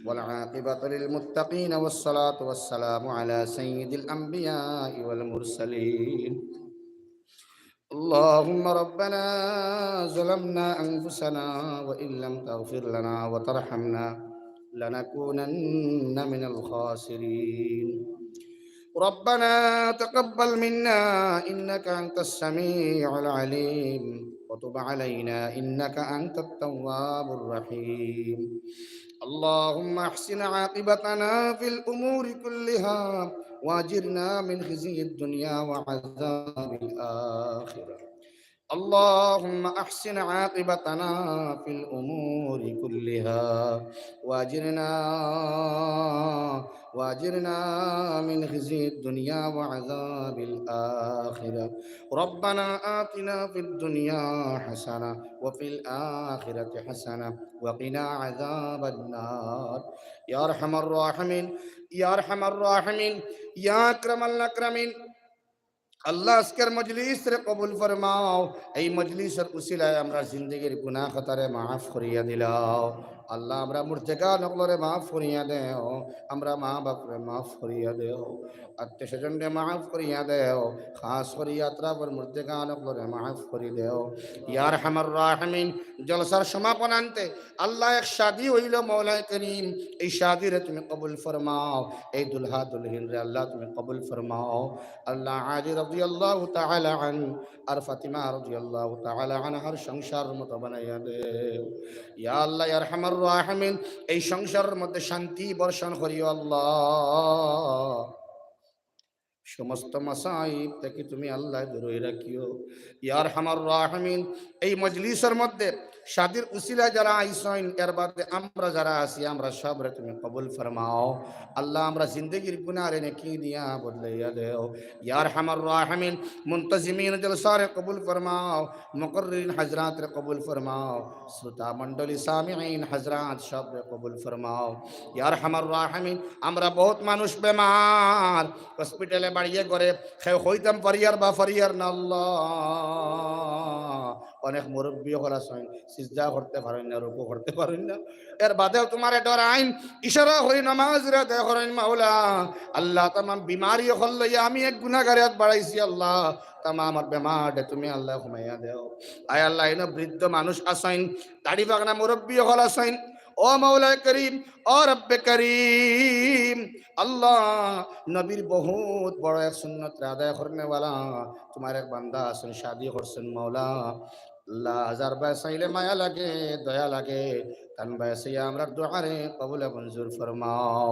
والعاقبة للمتقين، والصلاة والسلام على سيد الأنبياء والمرسلين. اللهم ربنا ظلمنا أنفسنا وإن لم تغفر لنا وترحمنا لنكونن من الخاسرين. ربنا تقبل منا إنك أنت السميع العليم وتب علينا إنك أنت التواب الرحيم. اللهم أحسن عاقبتنا في الأمور كلها وأجرنا من خزي الدنيا وعذاب الآخرة. اللهم أحسن عاقبتنا في الأمور كلها وأجرنا، وأجرنا من خزي الدنيا وعذاب الآخرة. ربنا آتنا في الدنيا حسنة وفي الآخرة حسنة وقنا عذاب النار. يا أرحم الراحمين، يا أرحم الراحمين، يا أكرم الأكرمين। আল্লাহ, আজকের মজলিসরে কবুল ফরমাও। এই মজলিসর উসিলায় আমরার জিন্দেগির গুনাহ খাতারে মাফ করিয়া দিলাও। আল্লাহ, আমরার মুর্দেগান অকলরে মাফ করিয়া দেও, আমরার মা বাপরে মাফ করিয়া দেও, আত্মীয় স্বজনরে মাফ করিয়া দেও, খাস করি আতরাফর মুর্দেগান অকলরে মাফ করি দেও। ইয়া আরহামার রাহিমিন, জলসার সমাপনান্তে আল্লাহ, এক শাদী অইলো, মাওলায় করিম, এই শাদীরে তুমি কবুল ফরমাও, এই দুলহা দুলহিনরে আল্লাহ তুমি কবুল ফরমাও। আল্লাহ, আলী রাদিয়াল্লাহু তাআলা আনহু আর ফাতিমা রাদিয়াল্লাহু তাআলা আনহার সংসার মতো বানাইয়া দেও। ইয়া আল্লাহ, ইয়া আরহামার রাহিমিন, এই সংসারর মধ্যে শান্তি বর্ষণ করিও আল্লাহ। সমস্ত মাসাইব থাকি তুমি আল্লাহ দূরই রাখিও। ইয়া আরহামার রাহিমিন, এই মজলিসর মধ্যে শাদীর উসিলায় যারা আইছইন, এর বাদে আমরা যারা আছি, আমরা সবরে তুমি কবুল ফরমাও। আল্লাহ, আমরা জিন্দেগির গুনাহরে নেকি দিয়া বদলাইয়া দেও। ইয়া আরহামার রাহিমিন, মুনতাজিমিন জলসারে কবুল ফরমাও, মুকররিন হযরাতরে কবুল ফরমাও, শ্রোতা মণ্ডলী সামিঈন হযরাত সবরে কবুল ফরমাও। ইয়া আরহামার রাহিমিন, আমরা বহুত মানুষ বেমার, হসপিটালে বাড়িয়ে ঘরে, কেউ কইতাম পারিয়ার বা পারিয়ার না আল্লাহ। অনেক মুরব্বি অকল আছইন, সিজদা করতে পারইন না, রুকু করতে পারইন না। এর বাদেও তুমারে ডরাইন, ইশারা করি নামাজরে আদায় করইন মাওলা। আল্লাহ, তামাম বিমারি অকল লইয়া আমি এক গুনাহগারে আত বাড়াইছি আল্লাহ। তামাম আমার বেমাররে তুমি আল্লাহ কমাইয়া দেও। আয় আল্লাহ, ইনো বৃদ্ধ মানুষ আছইন, দাড়ি পাকনা মুরব্বি অকল আছইন। ও মাওলায় করিম, ও রব্বে করিম, আল্লাহ, নবীর বহুত বড় এক সুন্নতরে আদায় করনেওয়ালা তুমার এক বান্দা আছইন, শাদী করছইন মাওলা। আল্লাহ, যার বায় চাইলে মায়া লাগে, দয়া লাগে, তান বায় চাইয়া আমরার দোয়ারে কবুল মঞ্জুর ফরমাও।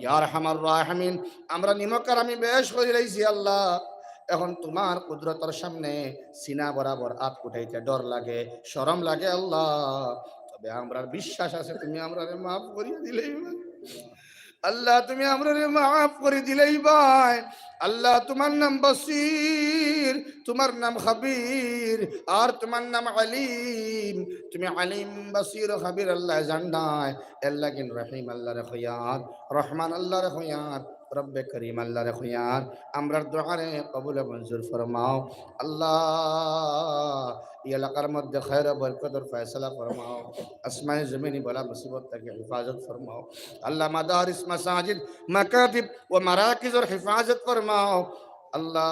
ইয়া আরহামার রাহিমিন, আমরা নিমক আর আমি বেশ করি লাইছি আল্লাহ। এখন তুমার কুদরতর সামনে সিনা বরাবর আত উঠাইতে ডর লাগে, শরম লাগে আল্লাহ। তবে আমরার বিশ্বাস আছে তুমি আমরারে মাফ করিয়া দিলাইবায়। আল্লাহ, তুমি আমরারে মাফ করি দিলাইবায়। আল্লাহ, তুমার নাম বসির, তুমার নাম খাবির, আর তুমার নাম আলিম। তুমি আলিম, বসির, খাবির আল্লাহ জানরায়। এর লাগিন রহিম আল্লাহরে কইয়ার, রহমান আল্লাহরে কইয়ার, রব্বে করিম আল্লাহরে কইয়ার, আমরার দোয়ারে কবুল মঞ্জুর ফরমাও। আল্লাহ, এই এলাকার মধ্যে খায়ের ও বরকতর ফয়সালা ফরমাও। আসমানে জমিনে বালা মুসিবত থাকি হেফাজত ফরমাও। আল্লাহ, মাদারিস, মাসাজিদ, মাকাতিব ও মারাকিজর হেফাজত ফরমাও। আল্লাহ,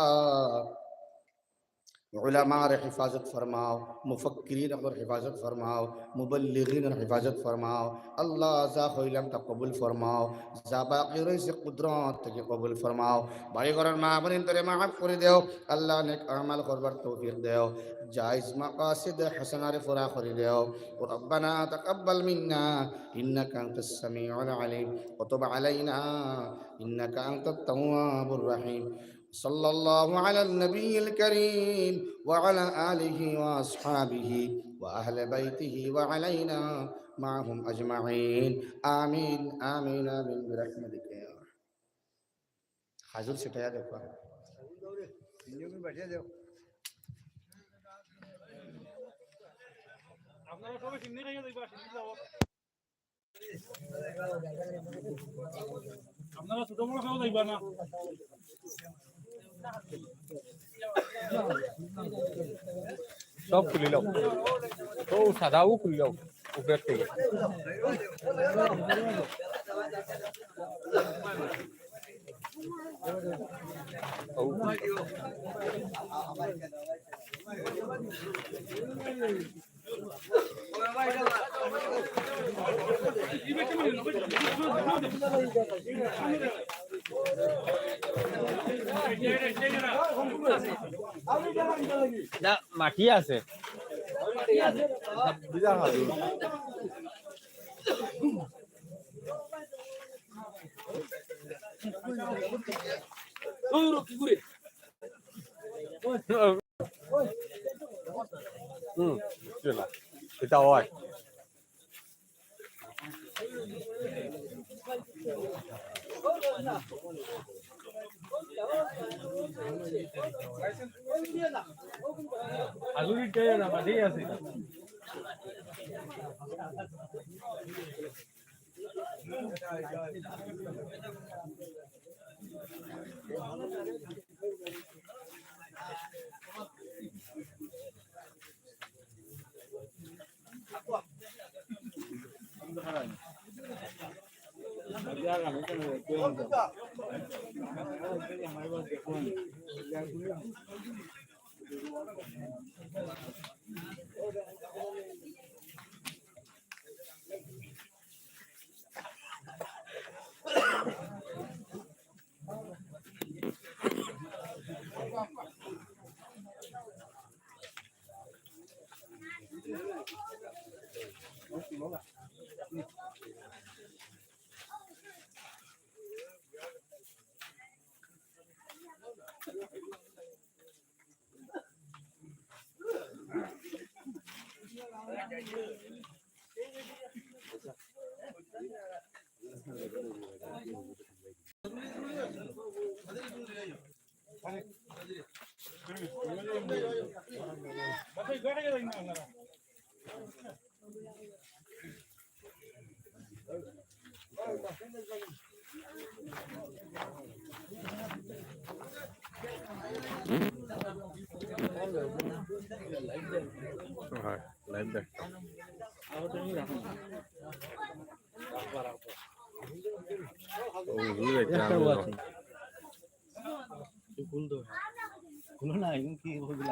উলামার হেফাজত ফরমাও, মুফাক্কিরিন অকলর হেফাজত ফরমাও, মুবল্লিগিনর হেফাজত ফরমাও। আল্লাহ, যা কইলাম তা কবুল ফরমাও, যা বাকি রইছে কুদরত থাকি কবুল ফরমাও। বাড়ি ঘরর মা বোনইন্তরে মাফ করি দেও। আল্লাহ, নেক আমাল করবার তৌফিক দেও। জায়েজ মাকাসিদে হাসানারে পুরা করি দেও। ربنا تقبل منا إنك أنت السميع العليم وتب علينا إنك أنت التواب الرحيم. صلى الله على النبي الكريم وعلى آله وأصحابه وأهل بيته وعلينا معهم أجمعين. آمين، آمين، آمين برحمتك يا أرحم. হাজুর সেটাইয়া দেখো। আপনারা সবাই সিন্নি খাইয়া যাইবা, সিন্নি যাও। আপনারা ছোট বড় কেউ যাইবা না। সব খুলি লাও। ও সাদাও খুলি লাও। উপরে থেকে। ও। না, মাটি আছে। হুম, বুঝছি না। এটা হয়। আলুরি চাই না, মাঝেই আছে। হয়, লাইভ দেখ। ও, হুজুর, একটা একটা আছে। তুই খুল তো। খুলো না, এখন কি হবে?